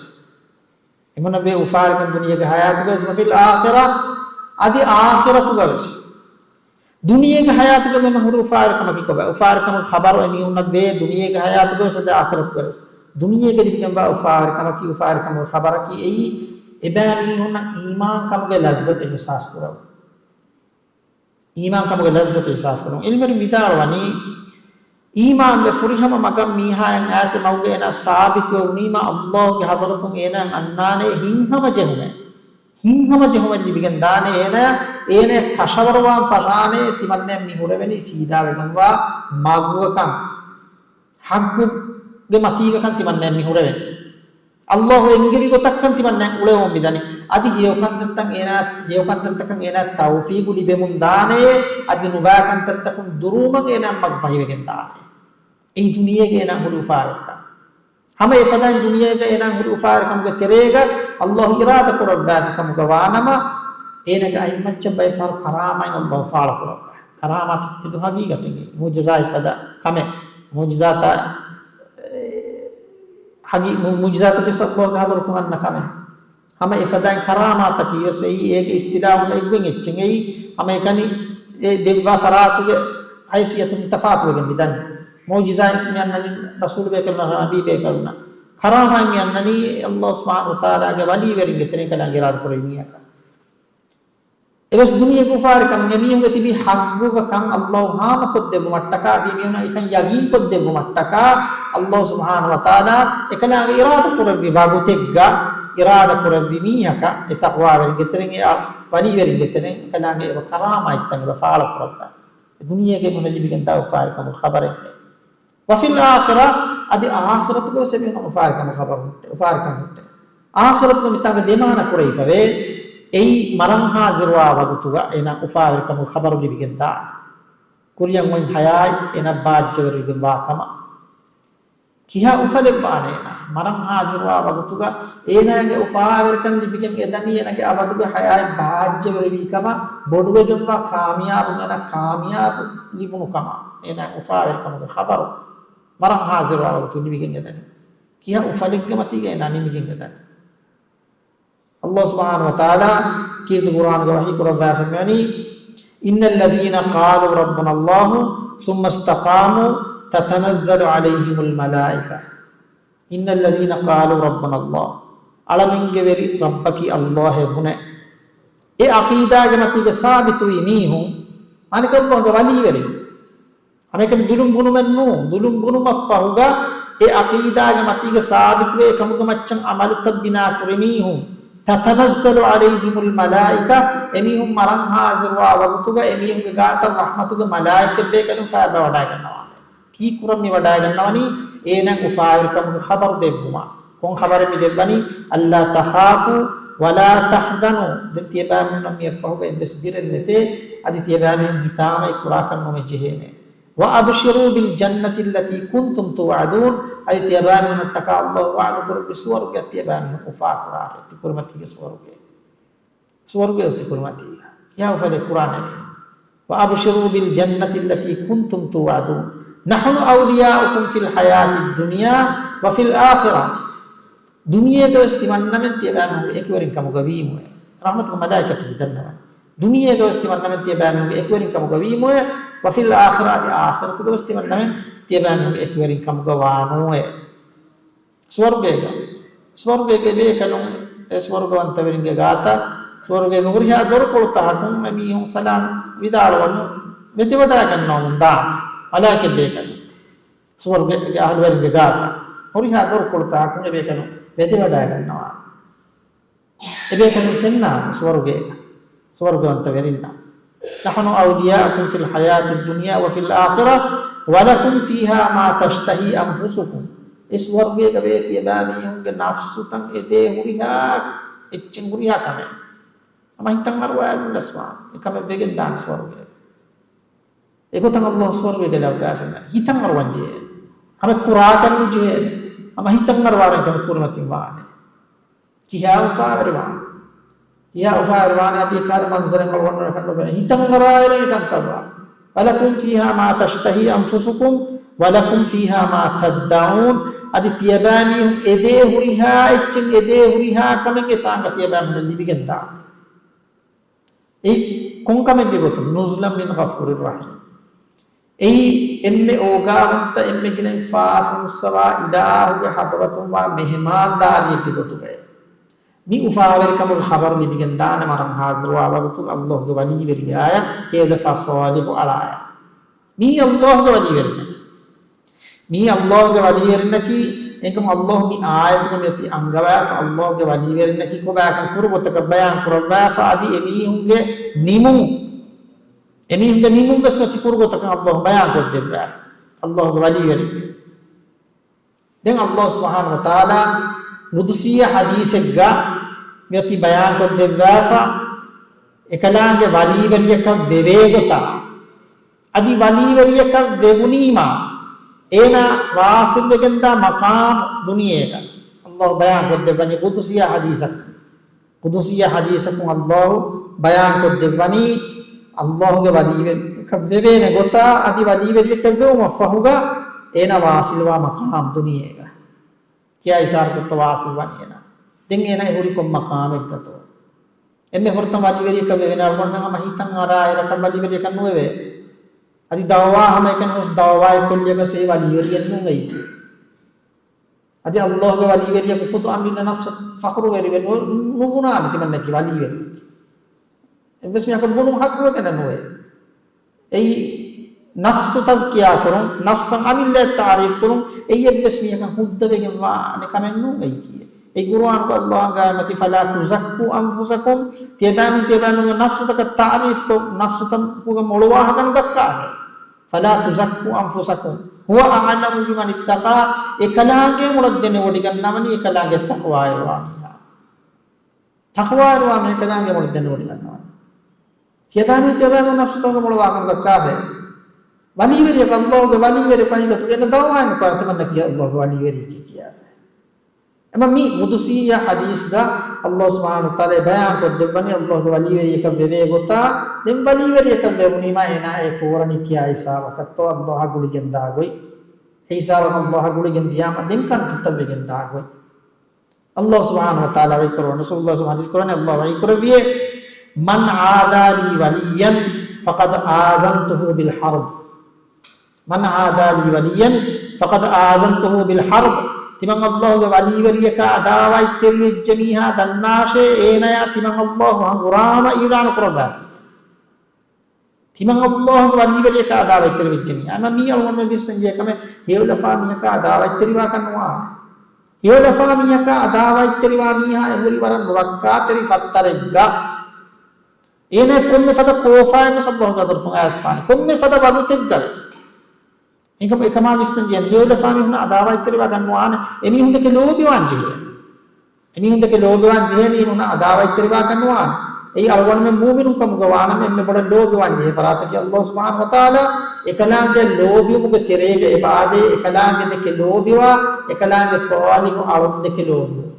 އެމީހުންނަށްވޭ އުފާވެރިކަން ދުނިޔޭގެ ޙަޔާތުގަވެސް، وفي الآخرة، އަދި އާޚިރަތުގަވެސް. ދުނިޔޭގެ ޙަޔާތުގަ މި ހުރި އުފާވެރިކަމަކީ ކޮބާ؟ އުފާވެރިކަމުގެ ޚަބަރު އެމީހުންނަށްވޭ ދުނިޔޭގެ ޙަޔާތުގަވެސް އަދި އާޚިރަތުގަވެސް. ދުނިޔޭގަ ލިބިގެންވާ އުފާވެރިކަމަކީ، އުފާވެރިކަމުގެ ޚަބަރަކީ އެއީ، އެބައިމީހުންނަށް އީމާންކަމުގެ ލައްޒަތު އިޙްސާސް ކުރެވުން. އީމާންކަމުގެ ލައްޒަތު އިޙްސާސް ކުރުން. ޢިލްމުވެރިން ވިދާޅުވަނީ، އީމާންވެ ފުރިހަމަ މަގަށް މީހާއަށް އައިސް މަގުގަ އޭނާ ސާބިތުވެ ވުނީމަ، ﷲގެ ޙަޟްރަތުން އޭނާއަށް އަންނާނެ ހިތްހަމަޖެހުމެއް. ހިތްހަމަޖެހުމެއް ލިބިގެން ދާނެ އޭނާ، އޭނާ ކަށަވަރުވާން ފަށާނެ ތިމަންނައަށް މި ހުރެވެނީ ސީދާވެގެންވާ މަގުގަކަން. ޙައްޤުގެ މަތީގަކަން ތިމަންނައަށް މި ހުރެވެނީ. ﷲ އެންގެވި ގޮތަށްކަން ތިމަންނައަށް އުޅެވުމުން މިދަނީ. އަދި ހެޔޮކަންތައްތައް އޭނާ، ހެޔޮކަންތައްތަކަށް އޭނާ ތައުފީގު ލިބެމުން ދާނެ. އަދި ނުބައިކަންތައްތަކުން ދުރުވުމަށް އޭނާ މަގުފަހިވެގެން ދާނެ. އެއީ ދުނިޔޭގެ އޭނާ ހުރި އުފާވެރިކަން. ހަމަ އެފަދައިން ދުނިޔޭގަ އޭނާ ހުރި އުފާވެރިކަމުގެ ތެރޭގަ ﷲ އިރާދަ ކުރައްވާފި ކަމުގަ ވާނަމަ، އޭނާގެ އަތްމައްޗަށް ބައެއް ފަހަރު ކަރާމާތް ﷲ ފާޅު ކުރައްވާ. ކަރާމާތަކީ ތެދު ޙަޤީޤަތެއް. މުޢުޖިޒާތް ފަދަ ކަމެއް. މުޢުޖިޒާތާ، އެ، ޙަޤީ-، މު-، މުޢުޖިޒާތަކީ ﷲގެ ޙަޟްރަތުން އަންނަ ކަމެއް. ހަމަ އެފަދައިން ކަރާމާތަކީ ވެސް އެއީ އޭގެ އިޞްޠިލާޙު ހަމަ އެއްގޮތް އެއްޗެއް. އެއީ ހަމައެކަނި އެ ދެއްވާ ފަރާތުގެ ހައިސިއްޔަތު މި ތަފާތުވެގެން މިދަނީ. މުޢުޖިޒާތް މި އަންނަނީ ރަސޫލު ބޭކަލުންނަށް، ނަބީ ބޭކަލުންނަށް. ކަރާމާތް މި އަންނަނީ ﷲ ސުބްޙާނަހޫ ވަތަޢާލާގެ ވަލީވެރިންގެ ތެރެއިން އެކަލާނގެ އިރާދަ ކުރެއްވި މީހަކަށް. އެވެސް ދުނިޔޭގެ އުފާވެރިކަމުން އެމީހުންގެ ތިބި ޙައްޤުގަ ކަން ﷲ ހާމަކޮށްދެއްވުމަށްޓަކާ، އަދި އެމީހުންނަށް އެކަން ޔަގީންކޮށްދެއްވުމަށްޓަކާ، ﷲ ސުބްޙާނަހޫ ވަތަޢާލާ އެކަލާނގެ އިރާދަ ކުރެއްވި ވަގުތެއްގަ، އިރާދަ ކުރެއްވި މީހަކަށް، އެ ތަޤްވާވެރިންގެ ތެރެއިން، އެ ވަލީވެރިންގެ ތެރެއިން އެކަލާނގެ އެބަ ކަރާމާތްތައް އެބަ ފާޅުކުރައްވާ. ދުނިޔޭގެ އެމީހުންނަށް ލިބިގެންދާ އުފާވެރިކަމުގެ ޚަބަރެއް ނެތް. وفي الآخرة، އަދި އާޚިރަތުގަވެސް އެމީހުން އުފާވެރިކަމުގެ ޚަބަރު ހުއްޓޭ، އުފާވެރިކަން ހުއްޓޭ. އާޚިރަތުގެ މިތާނގަ ދެމާނަ ކުރެވިފަވޭ، އެއީ މަރަން ހާޒިރުވާ ވަގުތުގަ އޭނާ އުފާވެރިކަމުގެ ޚަބަރު ލިބިގެން ދާނެ. ކުރިޔަށް އޮތް ޙަޔާތް އޭނާ ބާއްޖަވެރިވެގެން ވާ ކަމަށް. ކިހާ އުފަލެއްވާނެ އޭނާ؟ މަރަން ހާޒިރުވާ ވަގުތުގަ އޭނާގެ އުފާވެރިކަން ލިބިގެން އެދަނީ އޭނާގެ އަބަދުގެ ޙަޔާތް ބާއްޖަވެރިވީ ކަމަށް، ބޮޑުވެގެންވާ ކާމިޔާބު، އޭނާ ކާމިޔާބު ލިބުނު ކަމަށް، އޭނާ އުފާވެރިކަމުގެ ޚަބަރު މަރަން ހާޒިރުވާ ވަގުތު ލިބިގެން އެދަނީ. ކިހާ އުފަލެއްގެ މަތީގަ އޭނާ ނިމިގެން އެދަނީ؟ ﷲ ސުބްޙާނަހޫ ވަތަޢާލާ ކީރިތި ޤުރްއާނުގަ ވަޙީ ކުރައްވާފަ މިވަނީ، إن الذين قالوا ربنا الله ثم استقاموا تتنزل عليهم الملائكة. إن الذين قالوا ربنا الله. އަޅަމެންގެ ވެރި ރައްބަކީ ﷲ އޭ ބުނެ. އެ ޢަޤީދާގެ މަތީގަ ސާބިތުވި މީހުން، މާނައަކީ ﷲގެ ވަލީވެރިން. ހަމައެކަނި ދުލުން ބުނުމެއް ނޫން. ދުލުން ބުނުމަށްފަހުގަ އެ ޢަޤީދާގެ މަތީގަ ސާބިތުވެ އެކަމުގެ މައްޗަށް ޢަމަލުތައް ބިނާ ކުރި މީހުން، تتنزل عليهم الملائكة، އެމީހުން މަރަން ހާޒިރުވާ ވަގުތުގަ އެމީހުންގެ ގާތަށް ރަޙްމަތުގެ މަލާއިކަތް ބޭކަލުން ފައިބަވަޑައިގަންނަވާނެ. ކީއްކުރަން މި ވަޑައިގަންނަވަނީ؟ އޭނަ އުފާވެރިކަމުގެ ޚަބަރު ދެއްވުމަށް. ކޮން ޚަބަރެއް މި ދެއްވަނީ؟ ألا تخافوا ولا تحزنوا. ދެން ތިޔަބައިމީހުންނަށް މިއަށްފަހުގަ އެއްވެސް ބިރެއް ނެތޭ. އަދި ތިޔަބައިމީހުން ހިތާމައި ކުރާކަށް ނުމެ ޖެހޭނެ. وأبشروا بالجنة التي كنتم توعدون. އަދި ތިޔަބައިމީހުންނަށްޓަކާ ﷲ ވަޢުދު ކުރެއްވި ސުވަރުގެއަށް ތިޔަބައިމީހުން އުފާކުރާށޭ. ތި ކުރިމަތީގެ ސުވަރުގެ. ސުވަރުގެ އޮތި ކުރިމަތީގަ. ކިހާ އުފަލެއް ކުރާނެ މީ؟ وأبشروا بالجنة التي كنتم توعدون. نحن أولياؤكم في الحياة الدنيا وفي الآخرة. ދުނިޔޭގަ ވެސް ތިމަންނަމެން ތިޔަބައިމީހުންގެ އެކުވެރިން ކަމުގަ ވީމުއޭ. ރަޙްމަތުގެ މަލާއިކަތު މި ދަންނަވަން. ދުނިޔޭގަ ވެސް ތިމަންނަމެން ތިޔަބައިމީހުންގެ އެކުވެރިން ކަމުގަ ވީމުއޭ. وفي الآخرة، އަދި އާޚިރަތުގަ ވެސް ތިމަންނަމެން ތިޔަބައިމީހުންގެ އެކުވެރިން ކަމުގަ ވާނޫއޭ. ސުވަރުގޭގަ، ސުވަރުގޭގެ ބޭކަލުން އެ ސުވަރުގަވަންތަވެރިންގެ ގާތަށް، ސުވަރުގޭގެ ހުރިހާ ދޮރުކޮޅުތަހަކުން އެމީހުން ސަލާމް ވިދާޅުވަމުން ވެދެވަޑައިގަންނަވަމުން ދާނެ. މަލާއިކަތް ބޭކަލުން ސުވަރުގޭގެ އަހުލުވެރިންގެ ގާތަށް ހުރިހާ ދޮރުކޮޅުތަހަކުން އެބޭކަލުން ވެދެވަޑައިގަންނަވާނެ. އެބޭކަލުން ފެންނާނެ ސުވަރުގޭގަ، ސުވަރުގަވަންތަވެރިންނަށް. نحن أولياؤكم في الحياة الدنيا وفي الآخرة ولكم فيها ما تشتهي أنفسكم. އެ ސުވަރުގޭގަ ވޭ ތިޔަބައިމީހުންގެ ނަފްސުތައް އެދޭ ހުރިހާ، އެއްޗެއް ހުރިހާ ކަމެއް. ހަމަ ހިތަށް އަރުވާލުން ލަސްވާނެ. އެ ކަމެއް ވެގެން ދާނެ ސުވަރުގޭގަ. އެގޮތަށް ﷲ ސުވަރުގޭގަ ލައްވާފައި ހިތަށް އަރުވަން ޖެހޭ. ކަމެއް ކުރާކަށް ނުޖެހޭ. ހަމަ ހިތަށް އަރުވާލަން ކަމެއް ކުރިމަތިން ވާނެ. ކިހާ އުފާވެރިވާނެ؟ ކިހާ އުފާވެރިވާނެ؟ އަދި ކާރި މަންޒަރެއް އަޅުގަނޑު ކަނޑު ހިތަށް އަރާއިރު ކަންތައްވާ. ولكم فيها ما تشتهي أنفسكم ولكم فيها ما تدعون. އަދި ތިޔަބައިމީހުން އެދޭ ހުރިހާ އެއްޗެއް، އެދޭ ހުރިހާ ކަމެއް އެތާނގަ ތިޔަބައިމީހުން ލިބިގެން ދާނެ. އެއީ ކޮން ކަމެއްގެ ގޮތުން؟ نزلا من غفور رحيم. އެއީ އެންމެ އޯގާވަންތަ، އެންމެ ގިނައިން ފާސް ހުސްއަވާ އިލާހުގެ ޙަޟްރަތުން ވާ މެހެމާންދާރިއެއްގެ ގޮތުގައޭ. މި އުފާވެރިކަމުގެ ޚަބަރު ލިބިގެން ދާނެ މަރަން ހާޒިރުވާ ވަގުތު ﷲގެ ވަލީވެރިޔާޔަށް، އެއުލެފާ ޞާލިޙު އަޅާޔަށް. މީ ﷲގެ ވަލީވެރިންނަކީ. މީ ﷲގެ ވަލީވެރިންނަކީ، އެކަމް ﷲ މި އާޔަތުގަ މިއޮތީ އަންގަވާފަ، ﷲގެ ވަލީވެރިންނަކީ ކޮބާކަން ކުރު ގޮތަކަށް ބަޔާން ކުރައްވާފަ، އަދި އެމީހުންގެ ނިމުން، އެމީހުންގެ ނިމުން ވެސް މިއޮތީ ކުރު ގޮތަކަށް ﷲ ބަޔާން ކޮށްދެއްވާފަ، ﷲގެ ވަލީވެރިން. ދެން ﷲ ސުބްޙާނަހޫ ވަތަޢާލާ ޤުދުސީ ޙަދީޘެއްގަ މިއޮތީ ބަޔާން ކޮށްދެއްވާފަ، އެކަލާނގެ ވަލީވެރިޔަކަށް ވެވޭ ގޮތާ، އަދި ވަލީވެރިޔަކަށް ވެވުނީމާ، އޭނާ ވާޞިލްވެގެންދާ މަޤާމު ދުނިޔޭގަ ﷲ ބަޔާން ކޮށްދެއްވަނީ ޤުދުސީ ޙަދީޘަކުން. ޤުދުސީ ޙަދީޘަކުން ﷲ ބަޔާން ކޮށްދެއްވަނީ، ﷲގެ ވަލީވެރިޔަކަށް ވެވޭނެ ގޮތާ، އަދި ވަލީވެރިޔަކަށް ވެވުމަށް ފަހުގަ އޭނާ ވާޞިލްވާ މަޤާމް ދުނިޔޭގަ. ކިޔާ އިޝާރަތުތައް ވާސިލް ވަނީ އޭނާ. ދެން އޭނާ ހުރި ކޮން މަޤާމެއްގަތޯ؟ އެންމެ ފުރަތަމަ ވަލީވެރިޔަކަށް ވެވޭނެ އަޅުގަނޑުމެން ހަމަ ހިތަށް އަރާ އިރަކަށް ވަލީވެރިޔަކަށް ނުވެވޭ. އަދި ދަޢުވާ ހަމައެކަނި ހުސް ދަޢުވާއެއް ކޮށްލިޔަކަސް އެއީ ވަލީވެރިއެއް ނޫން އެއީކީ. އަދި ﷲގެ ވަލީވެރިޔަކު ޚުދު އަމިއްލަ ނަފްސަށް ފަޚުރުވެރިވެ ނު-، ނުބުނާނެ ތިމަންނަކީ ވަލީވެރިއެކޭ. އެއްވެސް މީހަކަށް ބުނުން ޙައްޤުވެގެން ނުވޭ. އެއީ ނަފްސު ތަޒްކިޔާ ކުރުން، ނަފްސަށް އަމިއްލައަށް ތަޢުރީފު ކުރުން، އެއީ އެއްވެސް މީހަކަށް ހުއްދަވެގެން ވާނެ ކަމެއް ނޫން އެއީކީ. އެއީ ޤުރުއާނުގަ ﷲ އަންގާ މަތި، "فلا تزكوا أنفسكم"، ތިޔަބައިމީހުން ތިޔަބައިމީހުންގެ ނަފްސުތަކަށް ތަޢުރީފު ކޮށް، ނަފްސުތަކުގެ މޮޅު ވާހަކަ ނުދައްކާށޭ. فلا تزكوا أنفسكم هو أعلم بمن اتقى، އެކަލާނގެ މޮޅަށް ދެނެވޮޑިގަންނަވަނީ އެކަލާނގެ ތަޤްވާވެރިވާ މީހާ. ތަޤްވާވެރިވާ މީހާ އެކަލާނގެ މޮޅަށް ދެނެވޮޑިގަންނަވަނީ. ތިޔަބައިމީހުން، ތިޔަބައިމީހުން ނަފްސުތަކުގެ މޮޅު ވާކަމު ދައްކާފަ. ވަލީވެރިޔަކަށް، އައްލާހުގެ ވަލީވެރިޔަކަށް ހަގީގަތުގައި އޭނަ ދަޢުވާއެއް ނުކުރާނެ ތިމަންނަ ކިޔާ އައްލާހުގެ ވަލީވެރިއެކޭ ކިޔާފަ. އެމަ މި ޤުދުސީ ޙަދީޘްގަ އައްލާހު ސުބްޙާނަހު ވަތަޢާލާ ބަޔާން ކޮށްދެއްވަނީ އައްލާހުގެ ވަލީވެރިޔަކަށް ވެވޭ ގޮތާ، ދެން ވަލީވެރިޔަކަށް ވެވުނީމާ އޭނާ އެ ފޯރަނީ ކިޔާ ހިސާބަކަށްތޯ އައްލާހަށް ގުޅިގެން ދާ ގޮތް. އެ ހިސާބަށް އައްލާހަށް ގުޅިގެން ދިޔާމަ ދެން ކަންތައްތައް ވެގެން ދާ ގޮތް. އައްލާހު ސުބްޙާނަހު ވަތަޢާލާ ވަޙީ ކުރައްވަނީ، ރަސޫލުއްލާހި ޙަދީޘް ކުރަނީ، އައްލާހު ވަޙީ ކުރެއްވިއޭ، من عادى لي وليا فقد آذنته بالحرب. من عادى لي وليا فقد آذنته بالحرب. ތިމަން އައްލާހުގެ ވަލީވެރިޔަކާ އަދާވާތްތެރިވެއްޖެ މީހާ ދަންނާށޭ، އޭނަޔާ ތިމަން އައްލާހު ހަނގުރާމަ އިޢުލާނު ކުރައްވާފި. ތިމަން އައްލާހުގެ ވަލީވެރިޔަކާ އަދާވާތްތެރިވެއްޖެ މީހާ. އެމަ މީ އަޅުގަނޑުމެން ވިސްނަންޖެހޭ ކަމެއް، ހެޔޮލަފާ މީހަކާ އަދާވާތްތެރިވާކަށް ނުވާނެ. ހެޔޮލަފާ މީހަކާ އަދާވާތްތެރިވާ މީހާ އެ ހުރި ވަރަށް ނުރައްކާތެރި ފައްތަރެއްގަ. އޭނާ ކޮންމެ ފަދަ ކޯފާއެއްވެސް އައްލާހުގެ ޙަޟްރަތުން އައިސްފާނެ. ކޮންމެ ފަދަ ވަގުތެއްގަވެސް. އެކަމަ، އެކަމާ ވިސްނަން ޖެހޭނެ. ހެޔޮލަފާ މީހުންނާ އަދާވާތްތެރިވާކަށް ނުވާނެ. އެމީހުންދެކެ ލޯބިވާން ޖެހޭނެ. އެމީހުންދެކެ ލޯބިވާން ޖެހޭނީ މީހުންނާ އަދާވާތްތެރިވާކަށް ނުވާނެ. އެއީ އަޅުގަނޑުމެން މުއުމިނުން ކަމުގަ ވާނަމަ އެންމެ ބޮޑަށް ލޯބިވާން ޖެހޭ ފަރާތަކީ އައްލާހު ސުބްޙާނަހު ވަތަޢާލާ އެކަލާނގެ ލޯބިވުމުގެ ތެރޭގަ އެބައާދޭ، އެކަލާނގެ ދެކެ ލޯބިވާ، އެކަލާނގެ ޞާލިޙު އަޅުން ދެކެ ލޯބިވުން.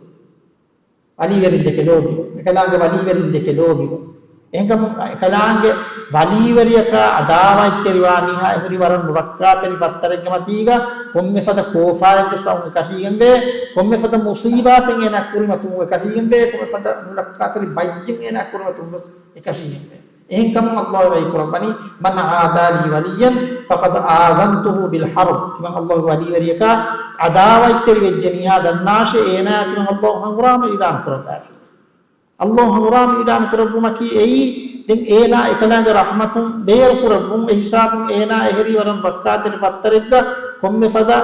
ވަލީވެރިން ދެކެ ލޯބިވުން. އެކަލާނގެ ވަލީވެރިން ދެކެ ލޯބިވުން. އެހެންކަމުން އެކަލާނގެ ވަލީވެރިޔަކާ އަދާވާތްތެރިވާ މީހާ އެ ހުރި ވަރަށް ނުރައްކާތެރި ފައްތަރެއްގެ މަތީގަ ކޮންމެ ފަދަ ކޯފާއެއްވެސް އައުން އެކަށީގެންވޭ، ކޮންމެ ފަދަ މުޞީބާތެއް އޭނާ ކުރިމަތިވުން އެކަށީގެންވޭ، ކޮންމެ ފަދަ ނުރައްކާތެރި ބައްޔެއް އޭނާ ކުރިމަތިވުން ވެސް އެކަށީގެންވޭ. އެހެންކަމުން އައްލާހު ވަޙީ ކުރައްވަނީ، من عادى لي وليا فقد آذنته بالحرب. ތިމަން އައްލާހުގެ ވަލީވެރިޔަކާ އަދާވާތްތެރިވެއްޖެ މީހާ ދަންނާށޭ، އޭނާ ތިމަން އައްލާހު ހަނގުރާމަ އިޢުލާނު ކުރައްވާފި. އައްލާހު ހަނގުރާމަ އިޢުލާނު ކުރެއްވުމަކީ އެއީ، ދެން އޭނާ އެކަލާނގެ ރަޙްމަތުން ބޭރު ކުރެއްވުން، އެ ހިސާބުން އޭނާ އެހެރީ ވަރަށް ރައްކާތެރި ފައްތަރެއްގަ ކޮންމެ ފަދަ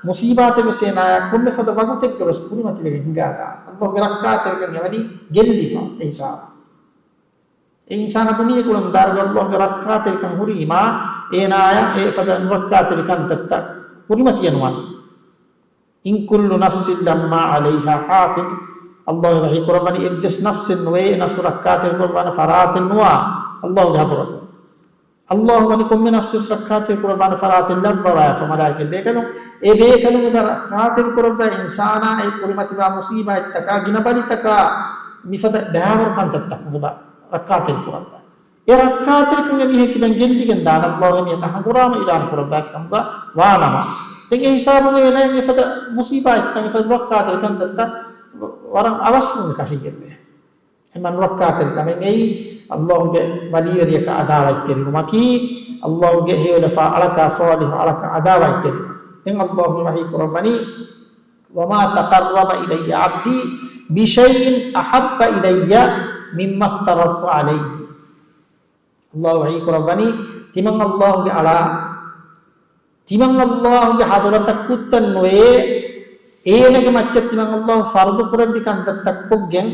މުޞީބާތެއް ވެސް އޭނާޔާ ކޮންމެ ފަދަ ވަގުތެއްގަ ވެސް ކުރިމަތިވެގެން ހިނގާދާނެ. އައްލާހުގެ ރައްކާތެރިކަން އެވަނީ ގެއްލިފަ އެ ހިސާބުން. އެ އިންސާނާ ދުނިޔެ ކުޅުން ދާރުގަ އައްލާހުގެ ރައްކާތެރިކަން ހުރީމާ، އޭނާޔަށް އެ ފަދަ ނުރައްކާތެރި ކަންތައްތައް ކުރިމަތިއެއް ނުވާނެ. إن كل نفس لما عليها حافظ. އައްލާހު ވަޙީ ކުރައްވަނީ އެއްވެސް ނަފްސެއް ނުވޭ، އެ ނަފްސު ރައްކާތެރި ކުރައްވާނެ ފަރާތެއް ނުވާ އައްލާހުގެ ޙަޟްރަތުން. އައްލާހު ވަނީ ކޮންމެ ނަފްސެއް ރައްކާތެރި ކުރައްވާނެ ފަރާތެއް ލައްވަވާފަ. މަލާއިކަ ބޭކަލުން، އެ ބޭކަލުން އެބަ ރައްކާތެރި ކުރައްވާ އިންސާނާ އެ ކުރިމަތިވާ މުޞީބާތްތަކާ، ގިނަ ބަލިތަކާ، މިފަދަ ބައިވަރު ކަންތައްތަކުން އެބަ ރައްކާތެރި ކުރައްވާ. އެ ރައްކާތެރިކަން އެމީހަކީ ބެން ގެއްލިގެން ދާނެ، އައްލާހު އެމީހަކަށް ހަނގުރާމަ އިޢުލާނު ކުރައްވާފި ކަމުގަ ވާނަމަ. ދެން އެ ހިސާބުން އޭނާ އެފަދަ މުޞީބާތްތައް، އެފަދަ ރައްކާތެރި ކަންތައްތައް ވަރަށް އަވަސްވުން ކަށީގެންވޭ. އެމަ ނުރައްކާތެރިކަމެއް އެއީ، އައްލާހުގެ ވަލީވެރިޔަކާ އަދާވާތްތެރިވުމަކީ، އައްލާހުގެ ހެޔޮލަފާ އަޅަކާ ޞާލިޙު އަޅަކަށް އަދާވާތްތެރިވުން. ދެން އައްލާހު ވަޙީ ކުރައްވަނީ، وما تقرب إلي عبدي بشيء أحب إلي مما افترضت عليه. އައްލާހު ވަޙީ ކުރައްވަނީ، ތިމަން އައްލާހުގެ އަޅާ، ތިމަން އައްލާހުގެ ޙަޟްރަތަށް ކުއްތަން ނުވޭ، އޭނަގެ މައްޗަށް ތިމަން އައްލާހު ފަރުޟު ކުރެއްވި ކަންތައްތައް ކޮށްގެން،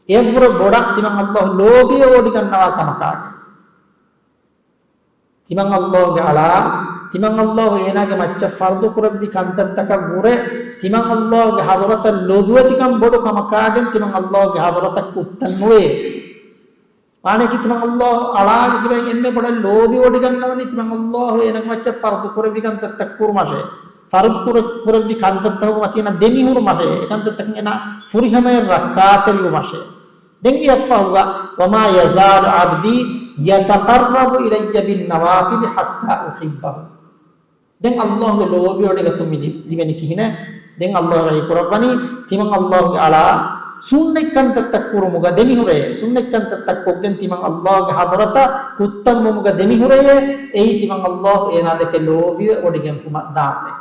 އެއަށްވުރެ ބޮޑަށް ތިމަން އައްލާހު ލޯބިވެވޮޑިގަންނަވާ ކަމަކާގެން. ތިމަން އައްލާހުގެ އަޅާ، ތިމަން އައްލާހު އޭނާގެ މައްޗަށް ފަރުޟު ކުރެއްވި ކަންތައްތަކަށް ވުރެ، ތިމަން އައްލާހުގެ ޙަޟްރަތަށް ލޯބިވެތިކަން ބޮޑު ކަމަކާގެން ތިމަން އައްލާހުގެ ޙަޟްރަތަށް ކުއްތަން ނުވޭ. މާނައަކީ ތިމަން އައްލާހު އަޅާގެ ކިބައިން އެންމެ ބޮޑަށް ލޯބިވޮޑިގަންނަވަނީ ތިމަން އައްލާހު އޭނާގެ މައްޗަށް ފަރުޟު ކުރެއްވި ކަންތައްތައް ކުރުމަށޭ. ފަރުޟު ކުރެ-، ކުރެއްވި ކަންތައްތަކުގެ މަތީނަށް ދެމިހުރުމަށޭ. އެކަންތައްތަކުން އޭނާ ފުރިހަމަޔަށް ރައްކާތެރިވުމަށޭ. ދެން އެއަށްފަހުގަ، وما يزال عبدي يتقرب إلي بالنوافل حتى أحبه. ދެން އައްލާހުގެ ލޯބިވޮޑިގަތުން މި ލި-، ލިބެނީ ކިހިނެއް؟ ދެން އައްލާހު ވަޙީ ކުރައްވަނީ، ތިމަން އައްލާހުގެ އަޅާ ސުންނަތް ކަންތައްތައް ކުރުމުގަ ދެމިހުރެޔޭ، ސުންނަތް ކަންތައްތައް ކޮށްގެން ތިމަން އައްލާހުގެ ޙަޟްރަތަށް ކުއްތަންވުމުގަ ދެމިހުރެޔޭ، އެއީ ތިމަން އައްލާހު އޭނާ ދެކެ ލޯބިވެވޮޑިގެންފުމަށް ދާންދެން.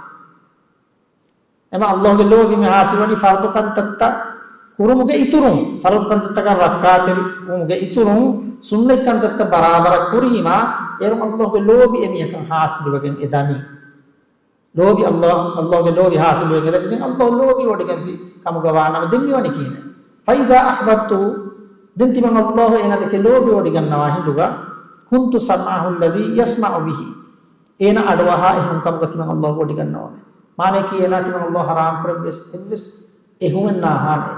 އެމަ އައްލާހުގެ ލޯބި މި ޙާޞިލްވަނީ ފަރުޟު ކަންތައްތައް ކުރުމުގެ އިތުރުން، ފަރުޟު ކަންތައްތަކަށް ރައްކާތެރިވުމުގެ އިތުރުން ސުންނަތް ކަންތައްތައް ބަރާބަރަށް ކުރީމާ، އޭރުން އައްލާހުގެ ލޯބި އެމީހަކަށް ޙާޞިލުވެގެން އެދަނީ. ލޯބި އައްލާ-، އައްލާހުގެ ލޯބި ޙާޞިލުވެގެން އެދަނީ. ދެން އައްލާހު ލޯބިވޮޑިގެންފި ކަމުގަ ވާނަމަ ދެން މިވަނީ ކިހިނެއް؟ فإذا أحببته، ދެން ތިމަން އައްލާހު އޭނާ ދެކެ ލޯބިވޮޑިގަންނަވާ ހިނދުގަ، كنت سمعه الذي يسمع به. އޭނަ އަޑުއަހާ އެހުން ކަމުގަ ތިމަން އައްލާހު ވޮޑިގަންނަވަމޭ. މާނައަކީ އޭނާ ތިމަން އައްލާހު ހަރާމް ކުރެއްވިޔަސް އެއްވެސް އެހުމެއް ނާހާނެ.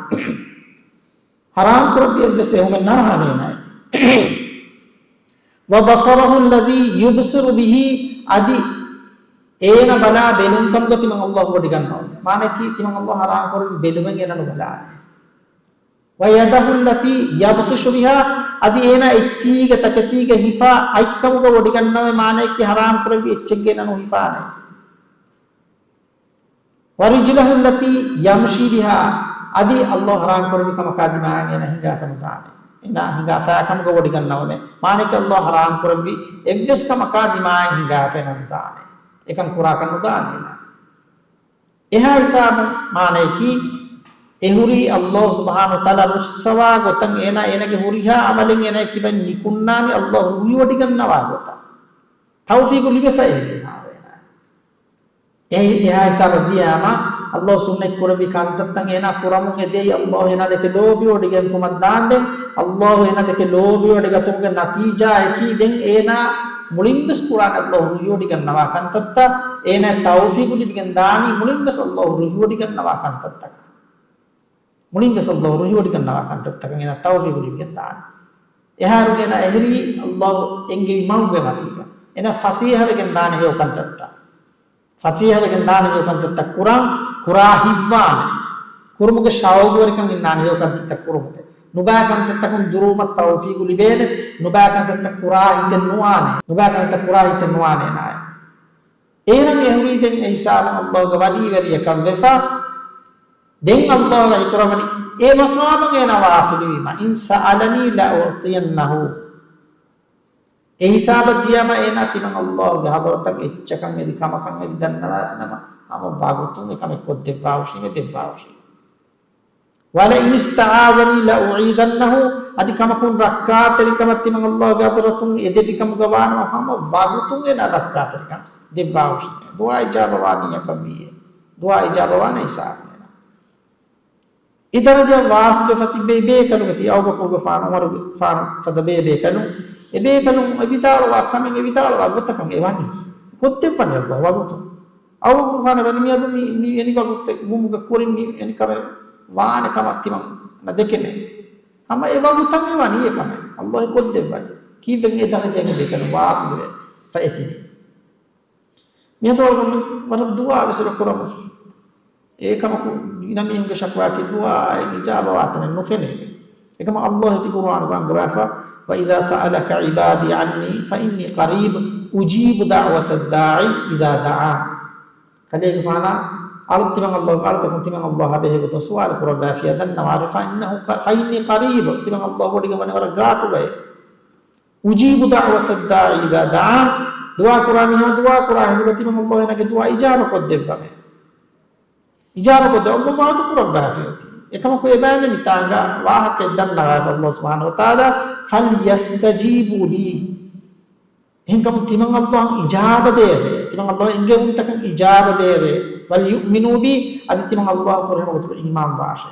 ހަރާމް ކުރެއްވި އެއްވެސް އެހުމެއް ނާހާނެ އޭނާ. وبصره الذي يبصر به، އަދި އޭނަ ބަލާ ބެލުން ކަމުގަ ތިމަން އައްލާހު ވޮޑިގަންނަވަމޭ. މާނައަކީ ތިމަން އައްލާހު ހަރާމް ކުރެއްވި ބެލުމެއް އޭނަ ނުބަލާނެ. ويده التي يبطش بها، އަދި އޭނާ އެއްޗީގެ ތަކެތީގަ ހިފާ އަތްކަމުގަ ވޮޑިގަންނަވަމޭ، މާނައަކީ ހަރާމް ކުރެއްވި އެއްޗެއްގަ އޭނާ ނުހިފާނެ. ورجله التي يمشي بها، އަދި އައްލާހު ހަރާމް ކުރެއްވި ކަމަކާ ދިމާއަށް އޭނާ ހިނގާފަ ނުދާނެ. އޭނާ ހިނގާފައި ކަމުގަ ވޮޑިގަންނަވަމޭ. މާނައަކީ އައްލާހު ހަރާމް ކުރެއްވި އެއްވެސް ކަމަކާ ދިމާއަށް ހިނގާފަ ނުދާނެ. އެކަން ކުރާކަށް ނުދާނެ އޭނާ. އެހާ ހިސާބުން މާނައަކީ، އެ ހުރީ އައްލާހު ސުބްޙާނަހު ވަތަޢާލާ ރުއްސަވާ ގޮތަށް އޭނާ އޭނާގެ ހުރިހާ ޢަމަލެއް އޭނާ ކިބައިން ނިކުންނާނީ އައްލާހު ރުހިވޮޑިގަންނަވާ ގޮތަށް. ތައުފީޤު ލިބިފައި ހުރިހާ އޭނާ. އެ، އެހާ ހިސާބަށް ދިޔާމަ، އައްލާހު ސުންނަތް ކުރެއްވި ކަންތައްތައް އޭނާ ކުރަމުން އެދޭ، އައްލާހު އޭނާ ދެކެ ލޯބިވޮޑިގެންފުމަށް ދާންދެން، އައްލާހު އޭނާ ދެކެ ލޯބިވޮޑިގަތުމުގެ ނަތީޖާއަކީ ދެން އޭނާ މުޅިންވެސް ކުރާނެ އައްލާހު ރުހިވޮޑިގަންނަވާ ކަންތައްތައް، އޭނާ ތައުފީޤު ލިބިގެން ދާނީ މުޅިންވެސް އައްލާހު ރުހިވޮޑިގަންނަވާ ކަންތައްތަކަށް. މުޅިންވެސް އައްލާހު ރުހިވޮޑިގަންނަވާ ކަންތައްތަކަށް އޭނާ ތައުފީޤު ލިބިގެން ދާނެ. އެހާއިރު އޭނާ އެހުރީ އައްލާހު އެންގެވި މަގުގެ މަތީގަ. އޭނާ ފަސޭހަވެގެން ދާނެ ހެޔޮ ކަންތައްތައް. ފަސޭހަވެގެން ދާނެ ހެޔޮ ކަންތައްތައް ކުރަން، ކުރާ ހިތްވާނެ. ކުރުމުގެ ޝައުގުވެރިކަން އިންނާނެ ހެޔޮ ކަންތައްތައް ކުރުމުގެ. ނުބައި ކަންތައްތަކުން ދުރުވުމަށް ތައުފީޤު ލިބޭނެ. ނުބައި ކަންތައްތައް ކުރާ ހިތެއް ނުވާނެ. ނުބައި ކަންތައްތައް ކުރާ ހިތެއް ނުވާނެ އޭނާއަށް. އޭނަ އެހުރީ ދެން އެ ހިސާބުން އައްލާހުގެ ވަލީވެރިޔަކަށް ވެފަ. ދެން އައްލާހު ވަޙީ ކުރައްވަނީ އެ މަޤާމަށް އޭނަ ވާސިލުވީމަ، إن سألني لأعطينه. އެ ހިސާބަށް ދިޔަމަ އޭނަ ތިމަން އައްލާހުގެ ޙަޟްރަތަށް އެއްޗަކަށް އެދި ކަމަކަށް އެދި ދަންނަވާފިނަމަ، ހަމަ ވަގުތުން އެ ކަމެއް ކޮށްދެއްވާހުށީމޭ، ދެއްވާހުށީމޭ. ولئن استعاذني لأعيذنه، އަދި ކަމަކުން ރައްކާތެރިކަމަށް ތިމަން އައްލާހުގެ ޙަޟްރަތުން އެދެފި ކަމުގަ ވާނަމަ، ހަމަ ވަގުތުން އޭނަ ރައްކާތެރިކަން ދެއްވާހުށީމޭ. ދުޢާ އިޖާބަ ވާނީ އެކަށްވީއޭ. ދުޢާ އިޖާބަ ވާނެ ހިސާބުން އޭނަ. އެ ދަރަޖައަށް ވާސިލުވެފަ ތިއްބެވި ބޭކަލުން އެތީ، އަބޫބަކުރުގެފާނު، ޢުމަރުގެފާނު ފަދަ ބޭބޭކަލުން. އެ ބޭކަލުން އެ ވިދާޅުވާ ކަމެއް، އެ ވިދާޅުވާ ގޮތަކަށް އެ ވަނީ. ކޮށްދެއްވަނީ އައްލާހު ވަގުތުން. އަބޫބަކުރުގެފާނު ވަނީ މިއަދު މި، މި އެނި ވަގުތެއް ވުމުގެ ކުރިން މި އެނި ކަމެއް ވާނެ ކަމަށް ތިމަން ނަ ދެކެނޭ. ހަމަ އެ ވަގުތަށް އެ ވަނީ އެ ކަމެއް. އައްލާހު ކޮށްދެއްވަނީ. ކީއްވެގެން އެ ދަރަޖައިން އެ ބޭކަލުން ވާސިލުވެފަ އެތިބީ. މިއަދު އަޅުގަނޑު ވަރަށް ދުޢާ ވެސް އެބަ ކުރަމު. އެކަމަކު ގިނަ މީހުންގެ ޝަކުވާއަކީ ދުޢާއެއް އިޖާބަ ވާތަނެއް ނުފެނޭ. އެކަމަކު އައްލާހު ތި ޤުރުއާނުގަ އަންގަވާފަ، وإذا سألك عبادي عني فإني قريب أجيب دعوة الداع إذا دعان. ކަލޭގެފާނާ އަޅު، ތިމަން އައްލާހު، އަޅުތަކުން ތިމަން އައްލާހާ ބެހޭގޮތުން ސުވާލު ކުރައްވާފިޔާ ދަންނަވާށި، فإنه، فإني قريب، ތިމަން އައްލާހު ވޮޑިގަންނަވަނީ ވަރަށް ގާތުގައޭ. أجيب دعوة الداع إذا دعان، ދުޢާ ކުރާ މީހާ ދުޢާ ކުރާ ހިނދުގަ ތިމަން އައްލާހު އޭނާގެ ދުޢާ އިޖާބަ ކޮށްދެއްވަމޭ. އިޖާބަ ކޮށްދެއްވަމޭ، ވަޢުދު ކުރައްވާފި އޮތީ. އެކަމަކު އެބައިމީހުން މިތާނގަ ވާހަކައެއް ދަންނަވާފަ އައްލާހު ސުބްޙާނަހު ވަތަޢާލާ، فليستجيبوا لي. އެހެންކަމުން ތިމަން އައްލާހު އިޖާބަ ދޭވޭ. ތިމަން އައްލާހު އެންގެވުންތަކަށް އިޖާބަ ދޭވޭ. وليؤمنوا بي، އަދި ތިމަން އައްލާހު ފުރިހަމަ ގޮތުގަ އީމާން ވާށޭ.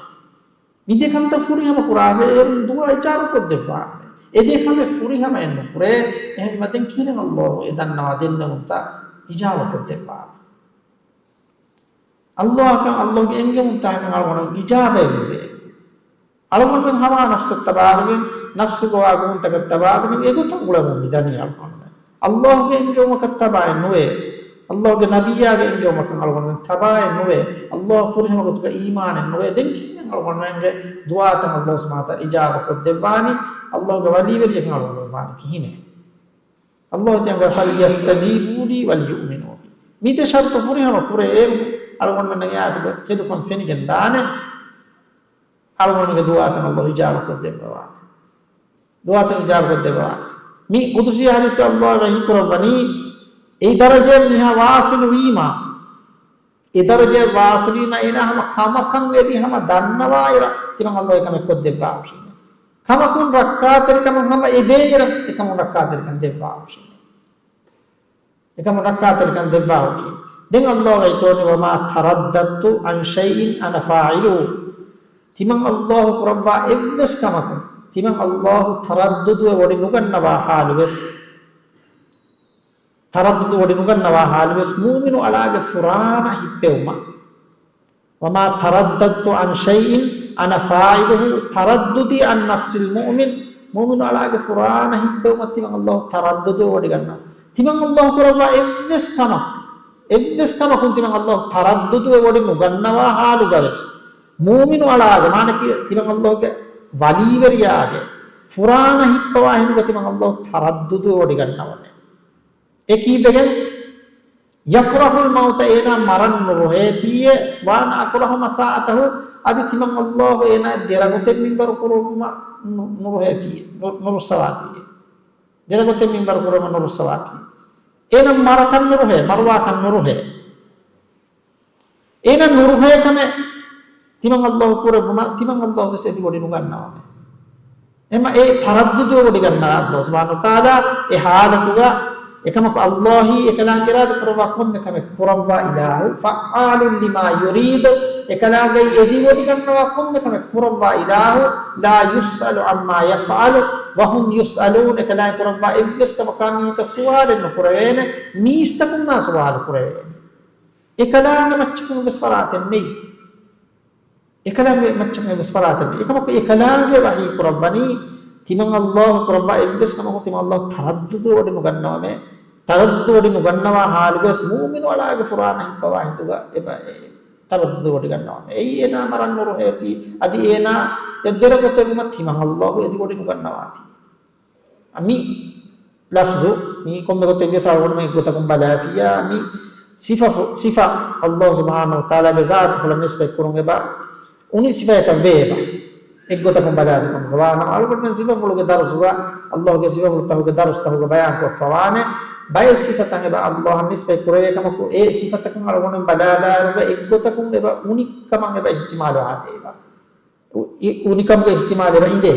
މި ދެ ކަންތައް ފުރިހަމަ ކުރާށޭ، އޭރުން ދުޢާ އިޖާބަ ކޮށްދެއްވާނެ. އެ ދެ ކަމެއް ފުރިހަމައެއް ނުކުރޭ. އެހެންވީމަ ދެން ކިހިނެއް އައްލާހު އެ ދަންނަވާ ދެންނެވުންތައް އިޖާބަ ކޮށްދެއްވާނެ؟ އައްލާހަކަށް، އައްލާހުގެ އެންގެވުންތަކަކަށް އަޅުގަނޑު އިޖާބައެއް ނުދޭ. އަޅުގަނޑުމެން ހަވާ ނަފްސަށް ތަބާވެގެން، ނަފްސުގަ ވާ ގުނަތަކަށް ތަބާވެގެން އެގޮތަށް އުޅެމުން މިދަނީ އަޅުގަނޑުމެން. އައްލާހުގެ އެންގެވުމަކަށް ތަބާއެއް ނުވޭ. އައްލާހުގެ ނަބިއްޔާގެ އެންގެވުމަކަށް އަޅުގަނޑުމެން ތަބާއެއް ނުވޭ. އައްލާހު ފުރިހަމަ ގޮތުގަ އީމާނެއް ނުވޭ. ދެން ކިހިނެއް އަޅުގަނޑުމެންގެ ދުޢާތައް އައްލާހު ސުބްޙާނަހު ވަތަޢާލާ އިޖާބަ ކޮށްދެއްވާނީ؟ އައްލާހުގެ ވަލީވެރިޔަކަށް އަޅުގަނޑުމެން ވާނީ ކިހިނެއް؟ އައްލާހު ތިޔަނގަ، فليستجيبوا لي وليؤمنوا بي. މި ދެ ޝަރުޠު ފުރިހަމަ ކުރޭ. އޭރު އަޅުގަނޑުމެންނަށް އެ އާޔަތުގެ ތެދުކަން ފެނިގެން ދާނެ. އަޅުގަނޑުގެ ދުޢާތައް އައްލާހު އިޖާބަ ކޮށްދެއްވަވާނެ. ދުޢާތައް އިޖާބަ ކޮށްދެއްވަވާނެ. މި ޤުދުސީ ޙަދީޘްގަ އައްލާހު ވަޙީ ކުރައްވަނީ، އެ ދަރަޖައަށް މީހާ ވާޞިލު ވީމާ، އެ ދަރަޖައަށް ވާޞިލުވީމަ އޭނާ ހަމަ ކަމަކަށް އެދި ހަމަ ދަންނަވާއިރަށް ތިމަން އައްލާހު އެކަމެއް ކޮށްދެއްވާ ހުށީމެ. ކަމަކުން ރައްކާތެރިކަމަށް ހަމަ އެދޭއިރަށް އެކަމުން ރައްކާތެރިކަން ދެއްވާ ހުށީމެ. އެކަމުން ރައްކާތެރިކަން ދެއްވާ ހުށީމެ. ދެން އައްލާހު ވަޙީ ކުރައްވަނީ، وما ترددت عن شيء أنا فاعله. ތިމަން އައްލާހު ކުރައްވާ އެއްވެސް ކަމަކުން ތިމަން އައްލާހު ތަރައްދުދުވެ ވޮޑި ނުގަންނަވާ ޙާލުވެސް. ތަރައްދުދު ވޮޑި ނުގަންނަވާ ހާލުވެސް މުއުމިނު އަޅާގެ ފުރާނަ ހިއްޕެވުމަށް. وما ترددت عن شيء أنا فاعله ترددي عن نفس المؤمن. މުއުމިނު އަޅާގެ ފުރާނަ ހިއްޕެވުމަށް ތިމަން އައްލާހު ތަރައްދުދު ވޮޑިގަންނަވާ. ތިމަން އައްލާހު ކުރައްވާ އެއްވެސް ކަމަކު، އެއްވެސް ކަމަކުން ތިމަން އައްލާހު ތަރައްދުދު ވޮޑި ނުގަންނަވާ ހާލުގަވެސް މުއުމިނު އަޅާގެ، މާނަކީ ތިމަން އައްލާހުގެ ވަލީވެރިޔާގެ ފުރާނަ ހިއްޕަވާ ހިނދުގަ ތިމަން އައްލާހު ތަރައްދުދު ވޮޑިގަންނަވަމޭ. އެ ކީއްވެގެން؟ يكره الموت، އޭނާ މަރަން ނުރުހޭތީއޭ، وأنا أكره مساءته، އަދި ތިމަން އައްލާހު އޭނާ ދެރަގޮތެއް މިންވަރު ކުރުއްވުމަށް ނު-، ނުރުހޭތީއޭ، ނު-، ނުރުއްސަވާތީއޭ. ދެރަގޮތެއް މިންވަރު ކުރުއްވުމަށް ނުރުއްސަވާތީ. އޭނަ މަރަކަށް ނުރުހޭ، މަރުވާކަށް ނުރުހޭ. އޭނަ ނުރުހޭ ކަމެއް ތިމަން އައްލާހު ކުރެއްވުމަށް ތިމަން އައްލާހު ވެސް އެދި ވޮޑި ނުގަންނަވަމޭ. އެމަ އެ ތަރައްދުދު ވޮޑިގަންނަވާ އައްލާހު ސުބްޙާނަހު ވަތަޢާލާ އެ ހާލަތުގަ އެކަމަކު އައްލާހީ އެކަލާނގެ އިރާދަ ކުރައްވާ ކޮންމެ ކަމެއް ކުރައްވާ އިލާހު، فعال لما يريد، އެކަލާނގެ އެދި ވޮޑިގަންނަވާ ކޮންމެ ކަމެއް ކުރައްވާ އިލާހު، لا يسأل عما يفعل وهم يسألون، އެކަލާނގެ ކުރައްވާ އެއްވެސް ކަމަކާ މީހަކަށް ސުވާލެއް ނުކުރެވޭނެ، މީސްތަކުންނާ ސުވާލު ކުރެވޭނެ. އެކަލާނގެ މައްޗަކުން ވެސް ފަރާތެއް ނެތް. އެކަލާނގެ މައްޗަކުން ވެސް ފަރާތެއް ނެތް. އެކަމަކު އެކަލާނގެ ވަޙީ ކުރައްވަނީ، ތިމަން އައްލާހު ކުރައްވާ އެއްވެސް ކަމަކު ތިމަން އައްލާހު ތަރައްދުދު ވޮޑި ނުގަންނަވަމޭ. ތަރައްދުދު ވޮޑި ނުގަންނަވާ ހާލުގަވެސް މުއުމިނު އަޅާގެ ފުރާނަ ހިއްޕަވާ ހިނދުގަ އެބަ އެ ތަރައްދުދު ވޮޑިގަންނަވަމޭ. އެއީ އޭނާ މަރަން ނުރުހޭތީ، އަދި އޭނާ އެއް ދެރަގޮތެއް ވުމަށް ތިމަން އައްލާހު އެދި ވޮޑި ނުގަންނަވާތީ. މި ލަފްޒު، މީ ކޮންމެ ގޮތެއް ވިޔަސް އަޅުގަނޑުމެން އެއްގޮތަކުން ބަލާފިއްޔާ، މި ސިފަފު-، ސިފަ އައްލާހު ސުބްޙާނަހު ވަތަޢާލާގެ ޒާތުފުޅަށް ނިސްބަތް ކުރުން އެބަ އުނި ސިފައަކަށް ވޭ އެބަ. އެއްގޮތަކުން ބަލާފިކަމުގަ ވާނަމަ، އަޅުގަނޑުމެން ސިފަފުޅުގެ ދަރުސުގަ އައްލާހުގެ ސިފަފުޅުތަކުގެ ދަރުސްތަކުގަ ބަޔާންކޮށްފަވާނެ، ބައެއް ސިފަތައް އެބަ އައްލާހަށް ނިސްބަތް ކުރެވޭ ކަމަކު، އެ ސިފަތަކުން އަޅުގަނޑުމެން ބަލާލާއިރުގަ އެއްގޮތަކުން އެބަ އުނިކަމަށް އެބަ އިޙްތިމާލު އާދޭ އެބަ. އު-، އި-، އުނިކަމުގެ އިޙްތިމާލު އެބަ އިނދޭ.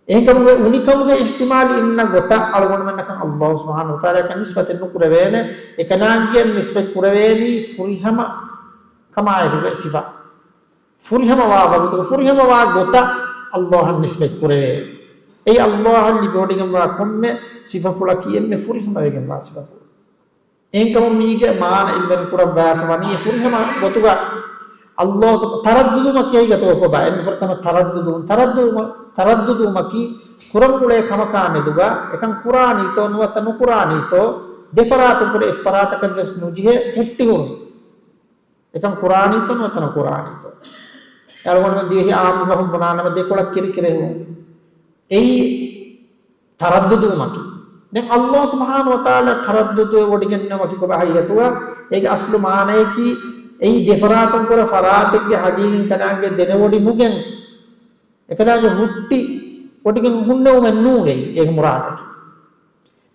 އެހެންކަމުގެ އުނިކަމުގެ އިޙްތިމާލު އިންނަ ގޮތަށް އަޅުގަނޑުމެންނަކަށް އައްލާހު ސުބްޙާނަހު ވަތަޢާލާއަކަށް ނިސްބަތެއް ނުކުރެވޭނެ. އެކަލާނގެއަށް ނިސްބަތް ކުރެވޭނީ ފުރިހަމަ ކަމާއެކުގެ ސިފަ. ފުރިހަމަވާ ވަގުތުގަ ފުރިހަމަވާ ގޮތަށް އައްލާހަށް ނިސްބަތް ކުރެވޭނެ. އެއީ އައްލާހަށް ލިބިވޮޑިގެންވާ ކޮންމެ ސިފަފުޅަކީ އެންމެ ފުރިހަމަވެގެންވާ ސިފަފުޅު. އެހެންކަމުން މީގެ މާނަ އިލްމެން ކުރައްވާފަ ވަނީ ފުރިހަމަ ގޮތުގަ އައްލާހު ސުބް-، ތަރައްދުދުވުމަކީ އެއީ ގަތުގަ ކޮބާ؟ އެންމެ ފުރަތަމަ ތަރައްދުދުވުން، ތަރައްދުދުވުމަ-، ތަރައްދުދުވުމަކީ ކުރަން އުޅޭ ކަމަކާ މެދުގަ އެކަން ކުރާނީތޯ ނުވަތަ ނުކުރާނީތޯ، ދެފަރާތުން ކުރެ އެއްފަރާތަކަށް ވެސް ނުޖެހޭ ހުއްޓިހުރުން. އެކަން ކުރާނީތޯ ނުވަތަ ނުކުރާނީތޯ. އަޅުގަނޑުމެން ދިވެހި އާއްމު ބަހުން ބުނާނަމަ ދެކޮޅަށް ކިރިކިރެހުން. އެއީ ތަރައްދުދުވުމަކީ. ދެން އައްލާހު ސުބްޙާނަހު ވަތަޢާލާ ތަރައްދުދުވެ ވޮޑިގެންނެވުމަކީ ކޮބާ ހަގީގަތުގަ؟ އޭގެ އަސްލު މާނަޔަކީ އެއީ ދެފަރާތުން ކުރެ ފަރާތެއްގެ ހަގީގަތް އެކަލާނގެ ދެނެވޮޑި ނުގެން، އެކަލާނގެ ހުއްޓި ވޮޑިގެން ހުންނެވުމެއް ނޫން އެއީ އޭގެ މުރާދަކީ.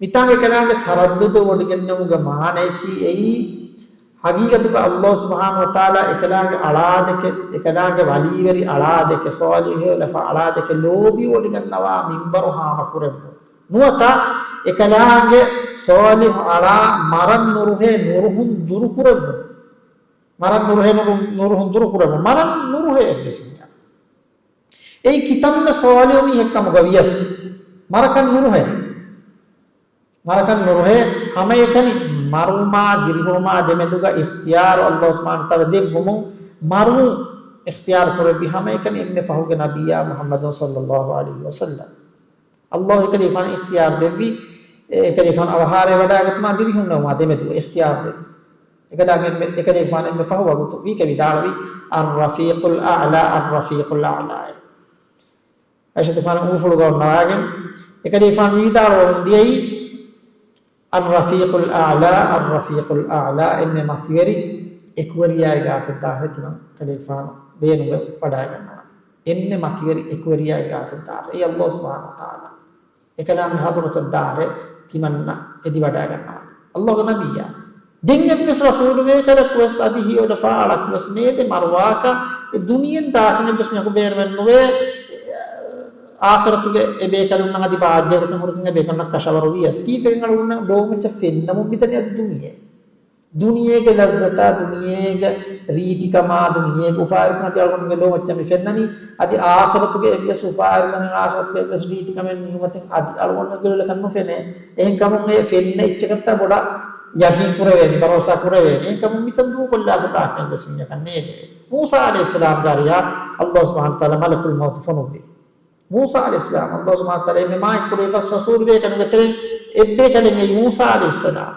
މިތާނގަ އެކަލާނގެ ތަރައްދުދު ވޮޑިގެންނެވުމުގެ މާނަޔަކީ އެއީ، ހަގީގަތުގަ އައްލާހު ސުބްޙާނަހު ވަތަޢާލާ އެކަލާނގެ އަޅާދެކެ، އެކަލާނގެ ވަލީވެރި އަޅާދެކެ، ޞާލިޙު އުލަފާ އަޅާދެކެ ލޯބިވޮޑިގަންނަވާ މިންވަރު ހާމަކުރެއްވުން. ނުވަތަ އެކަލާނގެ ޞާލިޙު އަޅާ މަރަން ނުރުހޭ ނުރުހުން ދުރުކުރެއްވުން. މަރަން ނުރުހޭ ނުރު-، ނުރުހުން ދުރުކުރެއްވުން. މަރަން ނުރުހޭ އެއްވެސް މީހާ. އެއީ ކިތަންމެ ޞާލިޙު މީހެއް ކަމުގަ ވިޔަސް މަރަކަށް ނުރުހޭ. މަރަކަށް ނުރުހޭ، ހަމައެކަނި މަރުވުމާ ދިރިހުރުމާ ދެމެދުގަ އިޚްތިޔާރު އައްލާހު ސުބްޙާނަހު ވަތަޢާލާ ދެއްވުމުން، މަރުވުން އިޚްތިޔާރު ކުރެއްވި ހަމައެކަނި އެންމެ ފަހުގެ ނަބިއްޔާ މުޙައްމަދު ޞައްލައްލާހު ޢަލައިހި ވަސައްލަމް. އައްލާހު އެކަލޭގެފާނަށް އިޚްތިޔާރު ދެއްވި، އެ، އެކަލޭގެފާނު އަވަހާރަވެ ވަޑައިގަތުމާ ދިރިހުންނެވުމާ ދެމެދު އިޚްތިޔާރު ދެއްވި. އެކަލާނގެ އެންމެ-، އެކަލޭގެފާނު އެންމެ ފަހު ވަގުތު ވީކެ ވިދާޅުވި، الرفيق الأعلى، الرفيق الأعلى. އައިޝަތުފާނަށް އުފުޅު ގަވަންނަވާގެން އެކަލޭގެފާނު މި ވިދާޅުވަމުން ދިޔައީ، الرفيق الأعلى، الرفيق الأعلى، އެންމެ މަތިވެރި އެކުވެރިޔާގެ ގާތަށް ދާށޭ ތިމަން ކަލޭގެފާނު ބޭނުންވެ ވަޑައިގަންނަވަނީ. އެންމެ މަތިވެރި އެކުވެރިޔާގެ ގާތަށް ދާށޭ. އެއީ އައްލާހު ސުބްޙާނަހު ވަތަޢާލާ. އެކަލާނގެ ޙަޟްރަތަށް ދާށޭ ތިމަންނަ އެދި ވަޑައިގަންނަވަނީ. އައްލާހުގެ ނަބިއްޔާ. ދެން އެއްވެސް ރަސޫލު ބޭކަލަކު ވެސް އަދި ހިޔޮލަފާ އަޅަކު ވެސް ނޭދެ މަރުވާކަށް އެ ދުނިޔެން ދާކަށް އެއްވެސް މީހަކު ބޭނުމެއް ނުވޭ. އާޚިރަތުގެ އެ ބޭކަލުންނަށް އަދި ބާއްޖަވެރިކަން ހުރިކަން އެ ބޭކަލުންނަށް ކަށަވަރު ވިޔަސް ކީއްވެގެން އަޅުގަނޑު ޑޯމެއްޗަށް ފެންނަމުން މިދަނީ އަދި ދުނިޔެ. ދުނިޔޭގެ ލައްޒަތާ، ދުނިޔޭގެ ރީތިކަމާ، ދުނިޔޭގެ އުފާވެރިކަމާ އަދި އަޅުގަނޑުގެ ލޯ މައްޗަށް މި ފެންނަނީ. އަދި އާޚިރަތުގެ އެއްވެސް އުފާވެރިކަމެއް، އާޚިރަތުގެ އެއްވެސް ރީތިކަމެއް ނިމުމަތިން އަދި އަޅުގަނޑުގެ ލޮލަކަށް ނުފެނޭ. އެހެންކަމުން އެ ފެންނަ އެއްޗަކަށްތާ ބޮޑަށް ޔަގީން ކުރެވޭނީ، ބަރޯސާ ކުރެވޭނީ. އެހެންކަމުން މިތަން ދޫކޮށްލާފަ ތާކަށް އެއްވެސް މީހަކަށް ނޭދެވޭ. މޫސާ ޢަލައިހިއްސަލާމްގެ އަރިހަށް ﷲ ސުބްޙާނަހޫ ވަތަޢާލާ މަލަކުލް މައުތު ފޮނުއްވި. މޫސާ ޢަލައިހިއްސަލާމް، ﷲ ސުބްޙާނަހޫ ވަތަޢާލާ އެންމެ މާތް ކުރެވިފަސް ރަސޫލު ބޭކަލުންގެ ތެރެއިން އެއްބޭކަލެއް އެއީ މޫސާ ޢަލައިހިއްސަލާމް.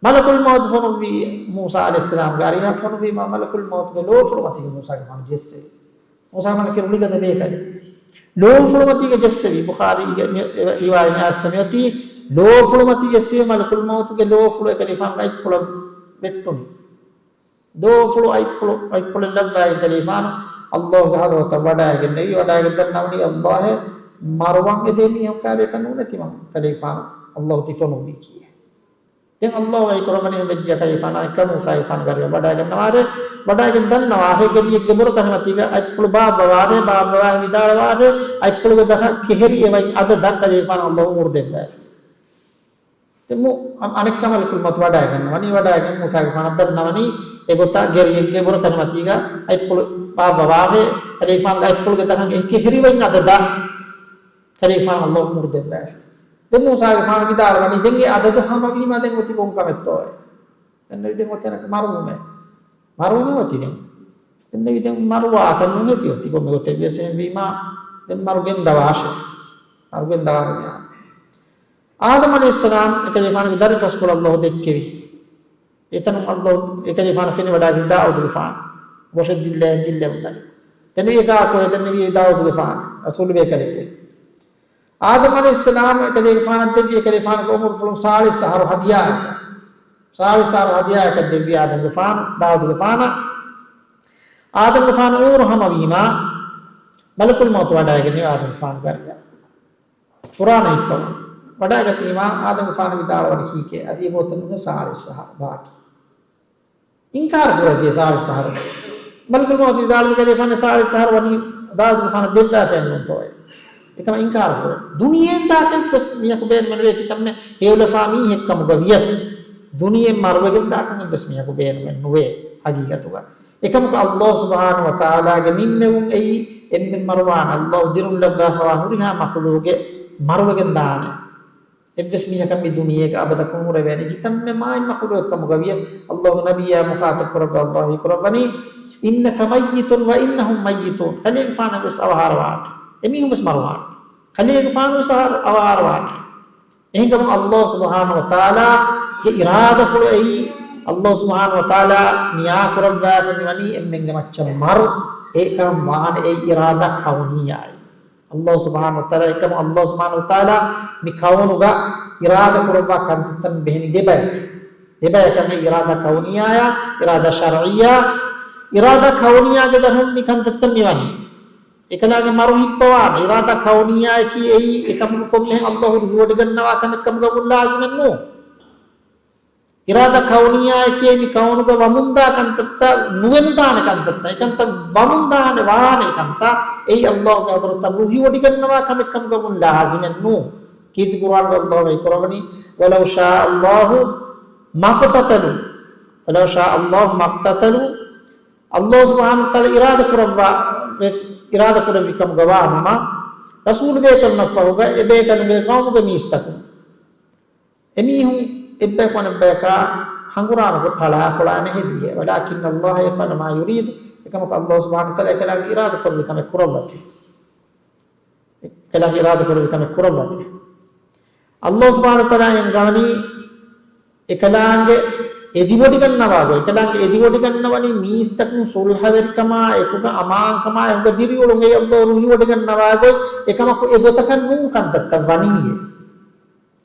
މަލަކުލް މައުތު ފޮނުއްވީ މޫސާ ޢަލައިހިއްސަލާމްގެ އަރިހަށް. ފޮނުއްވީމާ މަލަކުލް މައުތުގެ ލޯފުޅުމަތީގަ މޫސާގެފާނު ޖެއްސެވި. މޫސާގެފާނަށް ކިރުޅިގަދަ ބޭކަލެއް. ލޯފުޅުމަތީގަ ޖެއްސެވި. ބުޚާރީގެ މި ރިވާޔަތް އައިސްފަ މިއޮތީ، ލޯފުޅުމަތީ ޖެއްސެވި މަލަކުލް މައުތުގެ ލޯފުޅު އެކަލޭގެފާނުގެ އަތްޕުޅަށް ވެއްޓުނީ. ލޯފުޅު އަތްޕުޅު، އަތްޕުޅެއް ލައްވާ އެކަލޭގެފާނު ﷲގެ ޙަޟްރަތަށް ވަޑައިގެންނެވި. ވަޑައިގެން ދަންނަވަނީ ﷲ އެ މަރުވަން އެދޭ މީހަކާ ރެއަކަށް ނޫނޭ ތިމަން ކަލޭގެފާނު ﷲ ތި ފޮނުއްވީކީއޭ. ދެން ﷲ ވަޙީ ކުރައްވަނީ އެނބެއްޖެއްޔާ ކަލޭގެފާނާ އެކަން މޫސާގެފާނުގެ އަރިހަށް ވަޑައިގަންނަވާށޭ، ވަޑައިގެން ދަންނަވާށޭ، ގެރިއެއްގެ ބުރަކަށް މަތީގަ އަތްޕުޅު ބާއްވަވާށޭ، ބާއްވަވާ ވިދާޅުވާށޭ، އަތްޕުޅުގެ ދަށަށް ކެހެރި އެވައި އަދަދަށް ކަލޭގެފާނު ﷲ އުމުރު ދެއްވާފި. ދެން މު-، އަ-، އަނެއްކާ މަލަކުލް މައުތު ވަޑައިގަންނަވަނީ، ވަޑައިގެން މޫސާގެފާނަށް ދަންނަވަނީ އެގޮތަށް ގެރިއެއްގެ ބުރަކަށް މަތީގަ އަތްޕުޅު ބާއްވަވާށޭ، ކަލޭގެފާނުގެ އަތްޕުޅުގެ ދަށަށް އެ ކެހެރި އެވައި އަދަދަށް ކަލޭގެފާނު ﷲ އުމުރު ދެއްވާފި. ދެން މޫސާގެފާނު ވިދާޅުވަނީ، ދެން އެ އަދަދު ހަމަވީމާ ދެން އޮތީ ކޮން ކަމެއްތޯއޭ؟ ދެންނެވި ދެން އޮތީ އަނެއްކާ މަރުވުމޭ. މަރުވުމޭ އޮތީ ދެން. ދެންނެވި ދެން މަރުވާކަށް ނޫނޭ ތި އޮތީ. ކޮންމެ ގޮތެއް ވިޔަސް އެހެންވީމާ ދެން މަރު ގެންދަވާށޭ. މަރު ގެންދަވާލަން އާދަމް ޢަލައިހިއްސަލާމް އެކަލޭގެފާނުގެ ދަރިފަސްކޮޅަށް ﷲ ދެއްކެވި. އެތަނުން ﷲ އެކަލޭގެފާނަށް ފެނިވަޑައިގެން ދާއޫދުގެފާނު ގޮށެއް ދިއްލައިގެން ދިއްލައިގެން ދަނީ. ދެންނެވި އެކާ ކޮޅެއް ދެންނެވި ދާއޫދުގެފާނު ރަސޫލު ބޭކަލެކޭ. އާދަމް ޢަލައިހިއްސަލާމް އެކަލޭގެފާނަށް ދެއްވި އެކަލޭގެފާނުގެ އުމުރުފުޅުން ސާޅީސް އަހަރު ހަދިޔާއަކަށް، ސާޅީސް އަހަރު ހަދިޔާއަކަށް ދެއްވި އާދަމްގެފާނު ދާއޫދުގެފާނަށް. އާދަމްގެފާނު އުމުރު ހަމަވީމާ، މަލަކުލް މައުތު ވަޑައިގެންނެވި އާދަމްގެފާނުގެ އަރިހަށް. ފުރާނަ ހިއްޕަވަން. ވަޑައިގަތީމާ، އާދަމްގެފާނު ވިދާޅުވަނީ ކީކޭ؟ އަދި އެބައޮތަން ސާޅީސް އަހަރު ބާކީ. އިންކާރު ކުރެއްވި ސާޅީސް އަހަރު. މަލަކުލް މައުތު ވިދާޅުވި ކަލޭގެފާނު ސާޅީސް އަހަރު ވަނީ ދާއޫދުގެފާނަށް ދެއްވާފައެއް ނޫންތޯއޭ؟ އެކަމަށް އިންކާރު ކުރޭ. ދުނިޔެއިން ތާކަށްވެސް މީހަކު ބޭނުމެއް ނުވޭ، ކިތަންމެ ހެޔޮލަފާ މީހެއް ކަމުގަ ވިޔަސް، ދުނިޔެއިން މަރުވެގެން ދާކަށްވެސް މީހަކު ބޭނުމެއް ނުވޭ ހަގީގަތުގަ. އެކަމަކު ﷲ ސުބްޙާނަހޫ ވަތަޢާލާގެ ނިންމެވުން އެއީ އެންމެން މަރުވާނެ. ﷲ ދިރުން ލައްވާފަވާ ހުރިހާ މަޚުލޫގެއް މަރުވެގެން ދާނެ. އެއްވެސް މީހަކަށް މި ދުނިޔޭގަ އަބަދަކުން ހުރެވޭނެ. ކިތަންމެ މާތް މަޚުލޫގެއް ކަމުގަ ވިޔަސް، ﷲގެ ނަބިއްޔާ މުޚާޠަބް ކުރައްވާ ﷲ ވަޙީ ކުރައްވަނީ، إنك ميت وإنهم ميتون. ކަލޭގެފާނަށް ވެސް އަވަހާރަވާނެ. އެމީހުން ވެސް މަރުވާނެ. ކަލޭގެފާނު ވެސް އަވަހާރަވާނެ. އެހެންކަމުން ﷲ ސުބްޙާނަހޫ ވަތަޢާލާގެ އިރާދަފުޅު އެއީ، ﷲ ސުބްޙާނަހޫ ވަތަޢާލާ ނިޔާ ކުރައްވާފަ މިވަނީ އެންމެންގެ މައްޗަށް މަރު. އެކަން ވާނެ އެއީ އިރާދާ ކައުނިއްޔާއެއް. ﷲ ސުބްޙާނަހޫ ވަތަޢާލާ، އެކަމު ﷲ ސުބްޙާނަހޫ ވަތަޢާލާ މި ކައުނުގަ އިރާދަ ކުރައްވާ ކަންތައްތައް މި ބެހެނީ ދެބަޔަކަށް. ދެބަޔަކަށް އެ އިރާދާ ކައުނިއްޔާއާ، އިރާދާ ޝަރްޢިއްޔާ. އިރާދާ ކައުނިއްޔާގެ ދަށުން މި ކަންތައްތައް މިވަނީ. އެކަލާނގެ މަރު ހިއްޕަވާނެ. އިރާދާ ކައުނިއްޔާއަކީ އެއީ އެކަމަކު ކޮންމެހެން ﷲ ރުހިވޮޑިގަންނަވާ ކަމެއް ކަމުގަ ވުން ލާޒިމެއް ނޫން. އިރާދާ ކައުނިއްޔާއެކޭ މި ކައުނުގަ ވަމުންދާ ކަންތައްތައް، ނުވެމުދާނެ ކަންތައްތައް، އެކަންތައް ވަމުންދާނެ ވާނެ ކަންތައް، އެއީ ﷲގެ ޙަޟްރަތަށް ރުހިވޮޑިގަންނަވާ ކަމެއް ކަމުގަ ވުން ލާޒިމެއް ނޫން. ކީރިތި ޤުރުއާނުގަ ﷲ ވަޙީ ކުރައްވަނީ، ولو شاء الله ما اقتتلوا، ولو شاء الله ما اقتتلوا. ﷲ ސުބްޙާނަހޫ ވަތަޢާލާ އިރާދަ ކުރައްވާ، ވެސް އިރާދަ ކުރެއްވި ކަމުގަ ވާނަމަ، ރަސޫލު ބޭކަލުންނަށްފަހުގަ އެބޭކަލުންގެ ޤައުމުގެ މީސްތަކުން އެމީހުން އެއްބަޔަކު އަނެއްބަޔަކާ ހަނގުރާމަކޮށް ތަޅާފޮޅާ ނެހެދިޔޭ. ولكن الله يفعل ما يريد. އެކަމަކު ﷲ ސުބްޙާނަހޫ ވަތަޢާލާ އެކަލާނގެ އިރާދަ ކުރެއްވި ކަމެއް ކުރައްވަތީ. އެކަލާނގެ އިރާދަ ކުރެއްވި ކަމެއް ކުރައްވަތީ. ﷲ ސުބްޙާނަހޫ ވަތަޢާލާ އެނގަވަނީ އެކަލާނގެ އެދިވޮޑިގަންނަވާ ގޮތް. އެކަލާނގެ އެދިވޮޑިގަންނަވަނީ މީސްތަކުން ޞުލްޙަވެރިކަމާ އެކުގަ އަމާންކަމާ އެކުގަ ދިރިއުޅުން. އެއީ ﷲ ރުހިވޮޑިގަންނަވާ ގޮތް. އެކަމަކު އެގޮތަކަށް ނޫން ކަންތައްތައް ވަނީއޭ.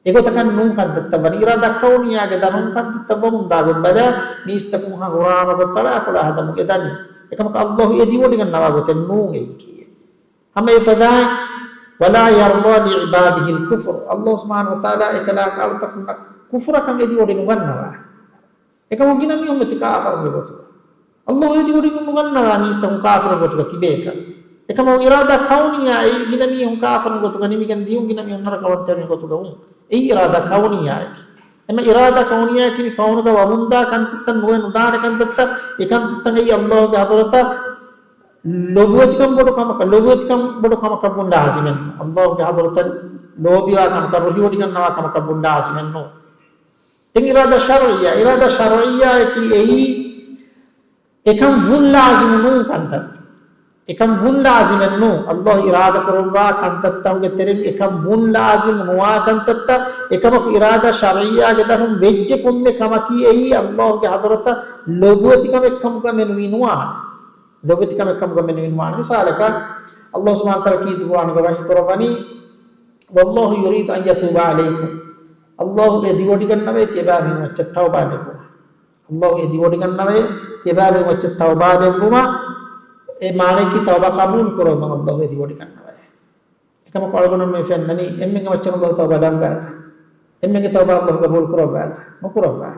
އެގޮތަކަށް ނޫން ކަންތައްތައް ވަނީ. އިރާދާ ކައުނިއްޔާގެ ދަށުން ކަންތައްތައް ވަމުންދާ ގޮތް ބަލާ، މީސްތަކުން ހަނގުރާމަކޮށް ތަޅާފޮޅާ ހަދަމުން އެ ދަނީ. އެކަމަކު ﷲ އެދިވޮޑިގަންނަވާ ގޮތެއް ނޫން އެއީކީއެއް. ހަމަ އެފަދައިން، ولا يرضى لعباده الكفر. ﷲ ސުބްޙާނަހޫ ވަތަޢާލާ އެކަލާނގެ އަޅުތަކުންނަށް ކުފުރަކަށް އެދިވޮޑި ނުގަންނަވާ. އެކަމަކު ގިނަ މީހުން އޮތީ ކާފަރުންގެ ގޮތުގަ. ﷲ އެދިވޮޑި ނުގަންނަވާ މީސްތަކުން ކާފަރުން ގޮތުގަ ތިބޭކަށް. އެކަމަކު އިރާދާ ކައުނިއްޔާ އެއީ ގިނަ މީހުން ކާފަރުން ގޮތުގަ ނިމިގެން ދިޔުން، ގިނަ މީހުން ނަރަކަވަންތަވެރިން ގޮތުގަ ވުން. އެއީ އިރާދާ ކައުނިއްޔާއެކޭ. އެމަ އިރާދާ ކައުނިއްޔާއަކީ މި ކައުނުގަ ވަމުންދާ ކަންތައްތައް ނުވެ ނުދާނެ ކަންތައްތައް، އެކަންތައްތައް އެއީ ﷲ ގެ ޙަޟްރަތަށް ލޮބުވެތިކަން ބޮޑު ކަމަކަށް، ލޮބުވެތިކަން ބޮޑު ކަމަކަށް ވުން ލާޒިމެއް ނޫން. ﷲ ގެ ޙަޟްރަތަށް ލޯބިވާ ކަމަކަށް، ރުހިވޮޑިގަންނަވާ ކަމަކަށް ވުން ލާޒިމެއް ނޫން. ދެން އިރާދާ ޝަރުޢިއްޔާ، އިރާދާ ޝަރުޢިއްޔާއަކީ އެއީ އެކަން ވުން ލާޒިމު ނޫން ކަންތައް. އެކަން ވުން ލާޒިމެއް ނޫން. ﷲ އިރާދަ ކުރައްވާ ކަންތައްތަކުގެ ތެރެއިން އެކަން ވުން ލާޒިމު ނުވާ ކަންތައްތައް. އެކަމަކު އިރާދާ ޝަރުޢިއްޔާގެ ދަށުން ވެއްޖެ ކޮންމެ ކަމަކީ އެއީ ﷲ ގެ ޙަޟްރަތަށް ލޮބުވެތި ކަމެއް ކަމުގަ މެނުވީ ނުވާނެ. ލޮބުވެތި ކަމެއް ކަމުގަ މެނުވީ ނުވާނެ. މިސާލަކަށް، ﷲ ސުބްޙާނަހޫ ވަތަޢާލާ ކީރިތި ޤުރްއާނުގަ ވަޙީ ކުރައްވަނީ، "والله يريد أن يتوب عليكم." ﷲ އެދިވޮޑިގަންނަވައި ތިޔަބައިމީހުން އެއްޗެއް ތައުބާ ލެއްވުމަށް. ﷲ އެދިވޮޑިގަންނަވައި ތިޔަބައިމީހުން އެއްޗެއް ތައުބާ ލެއްވުމަށް. އެ މާނައަކީ ތައުބާ ޤަބޫލު ކުރެވުމަށް ﷲ އެދިވޮޑިގަންނަވައި. އެކަމަކު އަޅުގަނޑު މި ފެންނަނީ އެންމެންގެ މައްޗަށް ﷲ ތައުބާ ލައްވާތަ؟ އެންމެންގެ ތައުބާ ﷲ ޤަބޫލު ކުރައްވާތަ؟ ނުކުރައްވާ.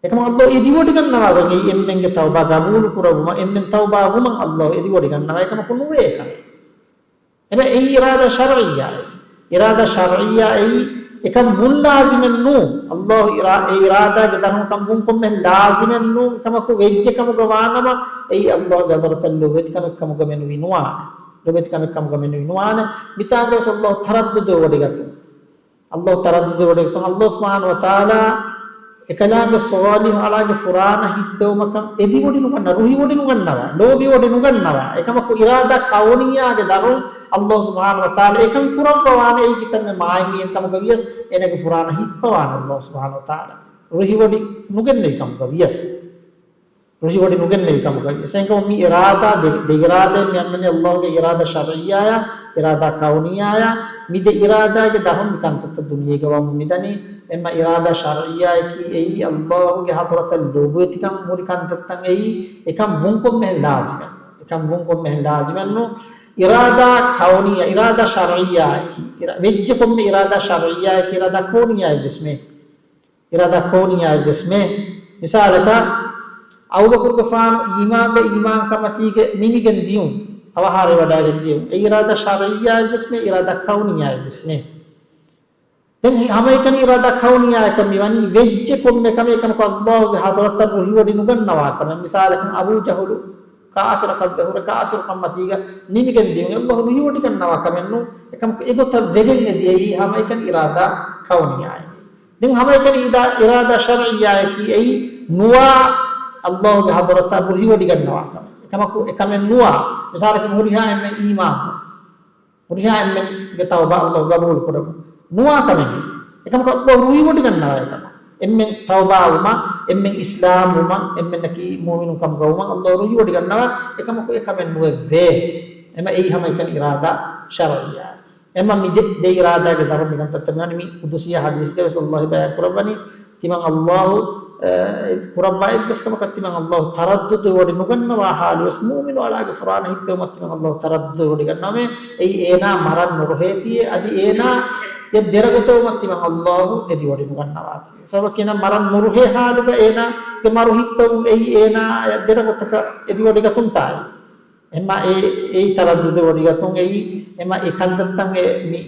އެކަމަކު ﷲ އެދިވޮޑިގަންނަވާ ގޮތް އެއީ އެންމެންގެ ތައުބާ ޤަބޫލު ކުރެވުމަށް، އެންމެން ތައުބާ ވުމަށް ﷲ އެދިވޮޑިގަންނަވާ އެކަމަކު ނުވޭ ކަމެއް. އެބަ އެއީ އިރާދާ ޝަރުޢިއްޔާ. އިރާދާ ޝަރުޢިއްޔާ އެއީ އެކަން ވުން ލާޒިމެއް ނޫން. ﷲ އިރާ-، އެ އިރާދާގެ ދަށުން ކަން ވުން ކޮންމެހެން ލާޒިމެއް ނޫން. އެކަމަކު ވެއްޖެ ކަމުގަ ވާނަމަ، އެއީ ﷲ ގެ ޙަޟްރަތަށް ލޮބުވެތި ކަމެއް ކަމުގަ މެނުވީ ނުވާނެ. ލޮބުވެތި ކަމެއް ކަމުގަ މެނުވީ ނުވާނެ. މިތާނގަވެސް ﷲ ތަރައްދުދު ވޮޑިގަތުން. ﷲ ތަރައްދުދު ވޮޑިގަތުން. ﷲ ސުބްޙާނަހޫ ވަތަޢާލާ އެކަލާނގެ ޞާލިޙު އަޅާގެ ފުރާނަ ހިއްޕެވުމަކަށް އެދިވޮޑި ނުގަންނަ، ރުހިވޮޑި ނުގަންނަވާ، ލޯބިވޮޑި ނުގަންނަވާ. އެކަމަކު އިރާދާ ކައުނިއްޔާގެ ދަށުން ﷲ ސުބްޙާނަހޫ ވަތަޢާލާ އެކަން ކުރައްވަވާނެ. އެއީ ކިތަންމެ މާތް މީހެއް ކަމުގަ ވިޔަސް އޭނާގެ ފުރާނަ ހިއްޕަވާނެ ﷲ ސުބްޙާނަހޫ ވަތަޢާލާ. ރުހިވޮޑި ނުގެންނެވި ކަމުގަ ވިޔަސް. ރުހިވޮޑި ނުގެންނެވި ކަމުގައި. އެހެންކަމުން މި އިރާދާ ދެ، ދެ އިރާދައެއް މި އަންނަނީ ﷲ ގެ އިރާދާ ޝަރުޢިއްޔާއާ، އިރާދާ ކައުނިއްޔާއާ. މި ދެ އިރާދާގެ ދަށުން މި ކަންތައްތައް ދުނިޔޭގަ ވަމުން މިދަނީ. އެމަ އިރާދާ ޝަރުޢިއްޔާއަކީ އެއީ ﷲ ގެ ޙަޟްރަތަށް ލޮބުވެތިކަން ހުރި ކަންތައްތައް އެއީ. އެކަން ވުން ކޮންމެހެން ލާޒިމެއް ނޫން. އެކަން ވުން ކޮންމެހެން ލާޒިމެއް ނޫން. އިރާދާ ކައުނިއްޔާ، އިރާދާ ޝަރުޢިއްޔާއަކީ، އިރާ، ވެއްޖެ ކޮންމެ އިރާދާ ޝަރުޢިއްޔާއަކީ އިރާދާ ކައުނިއްޔާއެއްވެސް މެ. އިރާދާ ކައުނިއްޔާއެއްވެސް މެ. މިސާލަކަށް، އަބޫބަކުރުގެފާނު އީމާންވެ އީމާންކަމަތީގެ ނިމިގެން ދިޔުން، އަވަހާރަވެވަޑައިގެން ދިޔުން. އެ އިރާދާ ޝަރުޢިއްޔާއެއްވެސް މެ، އިރާދާ ކައުނިއްޔާއެއްވެސް މެ. ދެން ހި-، ހަމައެކަނި އިރާދާ ކައުނިއްޔާއަކަށް މިވަނީ ވެއްޖެ ކޮންމެ ކަމެއް ކަމަކު ﷲ ގެ ޙަޟްރަތަށް ރުހިވޮޑި ނުގަންނަވާ ކަމެއް. މިސާލަކަށް އަބޫ ޖަހުލު ކާފިރަކަށްވެ ހުރެ ކާފިރުކަންމަތީގަ ނިމިގެން ދިޔުން ﷲ ރުހިވޮޑިގަންނަވާ ކަމެއް ނޫން. އެކަމަކު އެގޮތަށް ވެގެން އެދިޔައީ ހަމައެކަނި އިރާދާ ކައުނިއްޔާއެއް. ދެން ހަމައެކަނި އިދާ-، އިރާދާ ޝަރުޢިއްޔާއަކީ އެއީ ނުވާ ﷲ ގެ ޙަޟްރަތަށް ރުހިވޮޑިގަންނަވާ ކަމެއް. އެކަމަކު އެކަމެއް ނުވާ. މިސާލަކަށް ހުރިހާ އެންމެން އީމާން ކުރުން. ހުރިހާ އެންމެންގެ ތައުބާ ﷲ ގަބޫލު ކުރެވުން. ނުވާ ކަމެއް. އެކަމަކު ﷲ ރުހިވޮޑިގަންނަވާ އެކަމަށް. އެންމެން ތައުބާ ވުމަށް، އެންމެން އިސްލާމް ވުމަށް، އެންމެންނަކީ މުއުމިނުން ކަމުގަ ވުމަށް ﷲ ރުހިވޮޑިގަންނަވާ އެކަމަކު އެކަމެއް ނުވެއްވޭ. އެމަ އެއީ ހަމައެކަނި އިރާދާ ޝަރުޢިއްޔާ. އެމަ މި ދެ، ދެ އިރާދާގެ ދަށުން މިކަންތައްތައް މިވަނީ. މި ޤުދުސީ ޙަދީޘްގަވެސް ﷲ ބަޔާން ކުރައްވަނީ، ތިމަން ﷲ، އެ، ކުރައްވާ އެއްވެސް ކަމަކަށް ތިމަން ﷲ ތަރައްދުދު ވޮޑި ނުގަންނަވާ ޙާލުވެސް، މުއުމިނު އަޅާގެ ފުރާނަ ހިއްޕެވުމަށް ތިމަން ﷲ ތަރައްދުދު ވޮޑި ގަންނަވަމޭ. އެއީ އޭނާ މަރަން ނުރުހޭތީއޭ، އަދި އޭނާ އެ ދެރަގޮތަށް ވުމަށް ތިމަން ﷲ އެދި ވޮޑި ނުގަންނަވާތީ. ސަބަބަކީ އޭނާ މަރަން ނުރުހޭ ޙާލުގަ އޭނާގެ މަރު ހިއްޕެވުން އެއީ އޭނާ އެ ދެރަގޮތަކަށް އެދި ވޮޑިގަތުންތާއި. އެމަ އެ، އެއީ ތަރައްދުދު ވޮޑިގަތުން އެއީ، އެމަ އެ ކަންތައްތައް އެ މި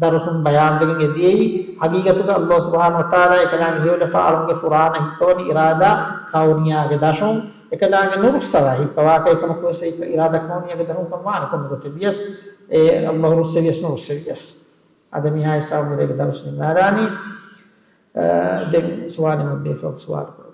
ދަރުސުން ބަޔާންވެގެން އެދިޔައީ، ޙަޤީޤަތުގަ ﷲ ސުބްޙާނަހޫ ވަތަޢާލާ އެކަލާނގެ ހެޔޮލަފާ އަޅުންގެ ފުރާނަ ހިއްޕަވަނީ އިރާދާ ކައުނިއްޔާގެ ދަށުން، އެކަލާނގެ ނުރުއްސަވާ ހިއްޕަވާކަށް. އެކަމަކުވެސް އެއީ އިރާދާ ކައުނިއްޔާގެ ދަށުން ކަން ވާނެ ކޮންމެ ގޮތެއް ވިޔަސް، އެ ﷲ ރުއްސެވިޔަސް ނުރުއްސެވިޔަސް. އަދި މިހާ ހިސާބުން މިރޭގެ ދަރުސް ނިންމާލާނީ. އަ، ދެން ސުވާލެއް އޮތް ބޭފުޅަކު ސުވާލު ކުރޭ.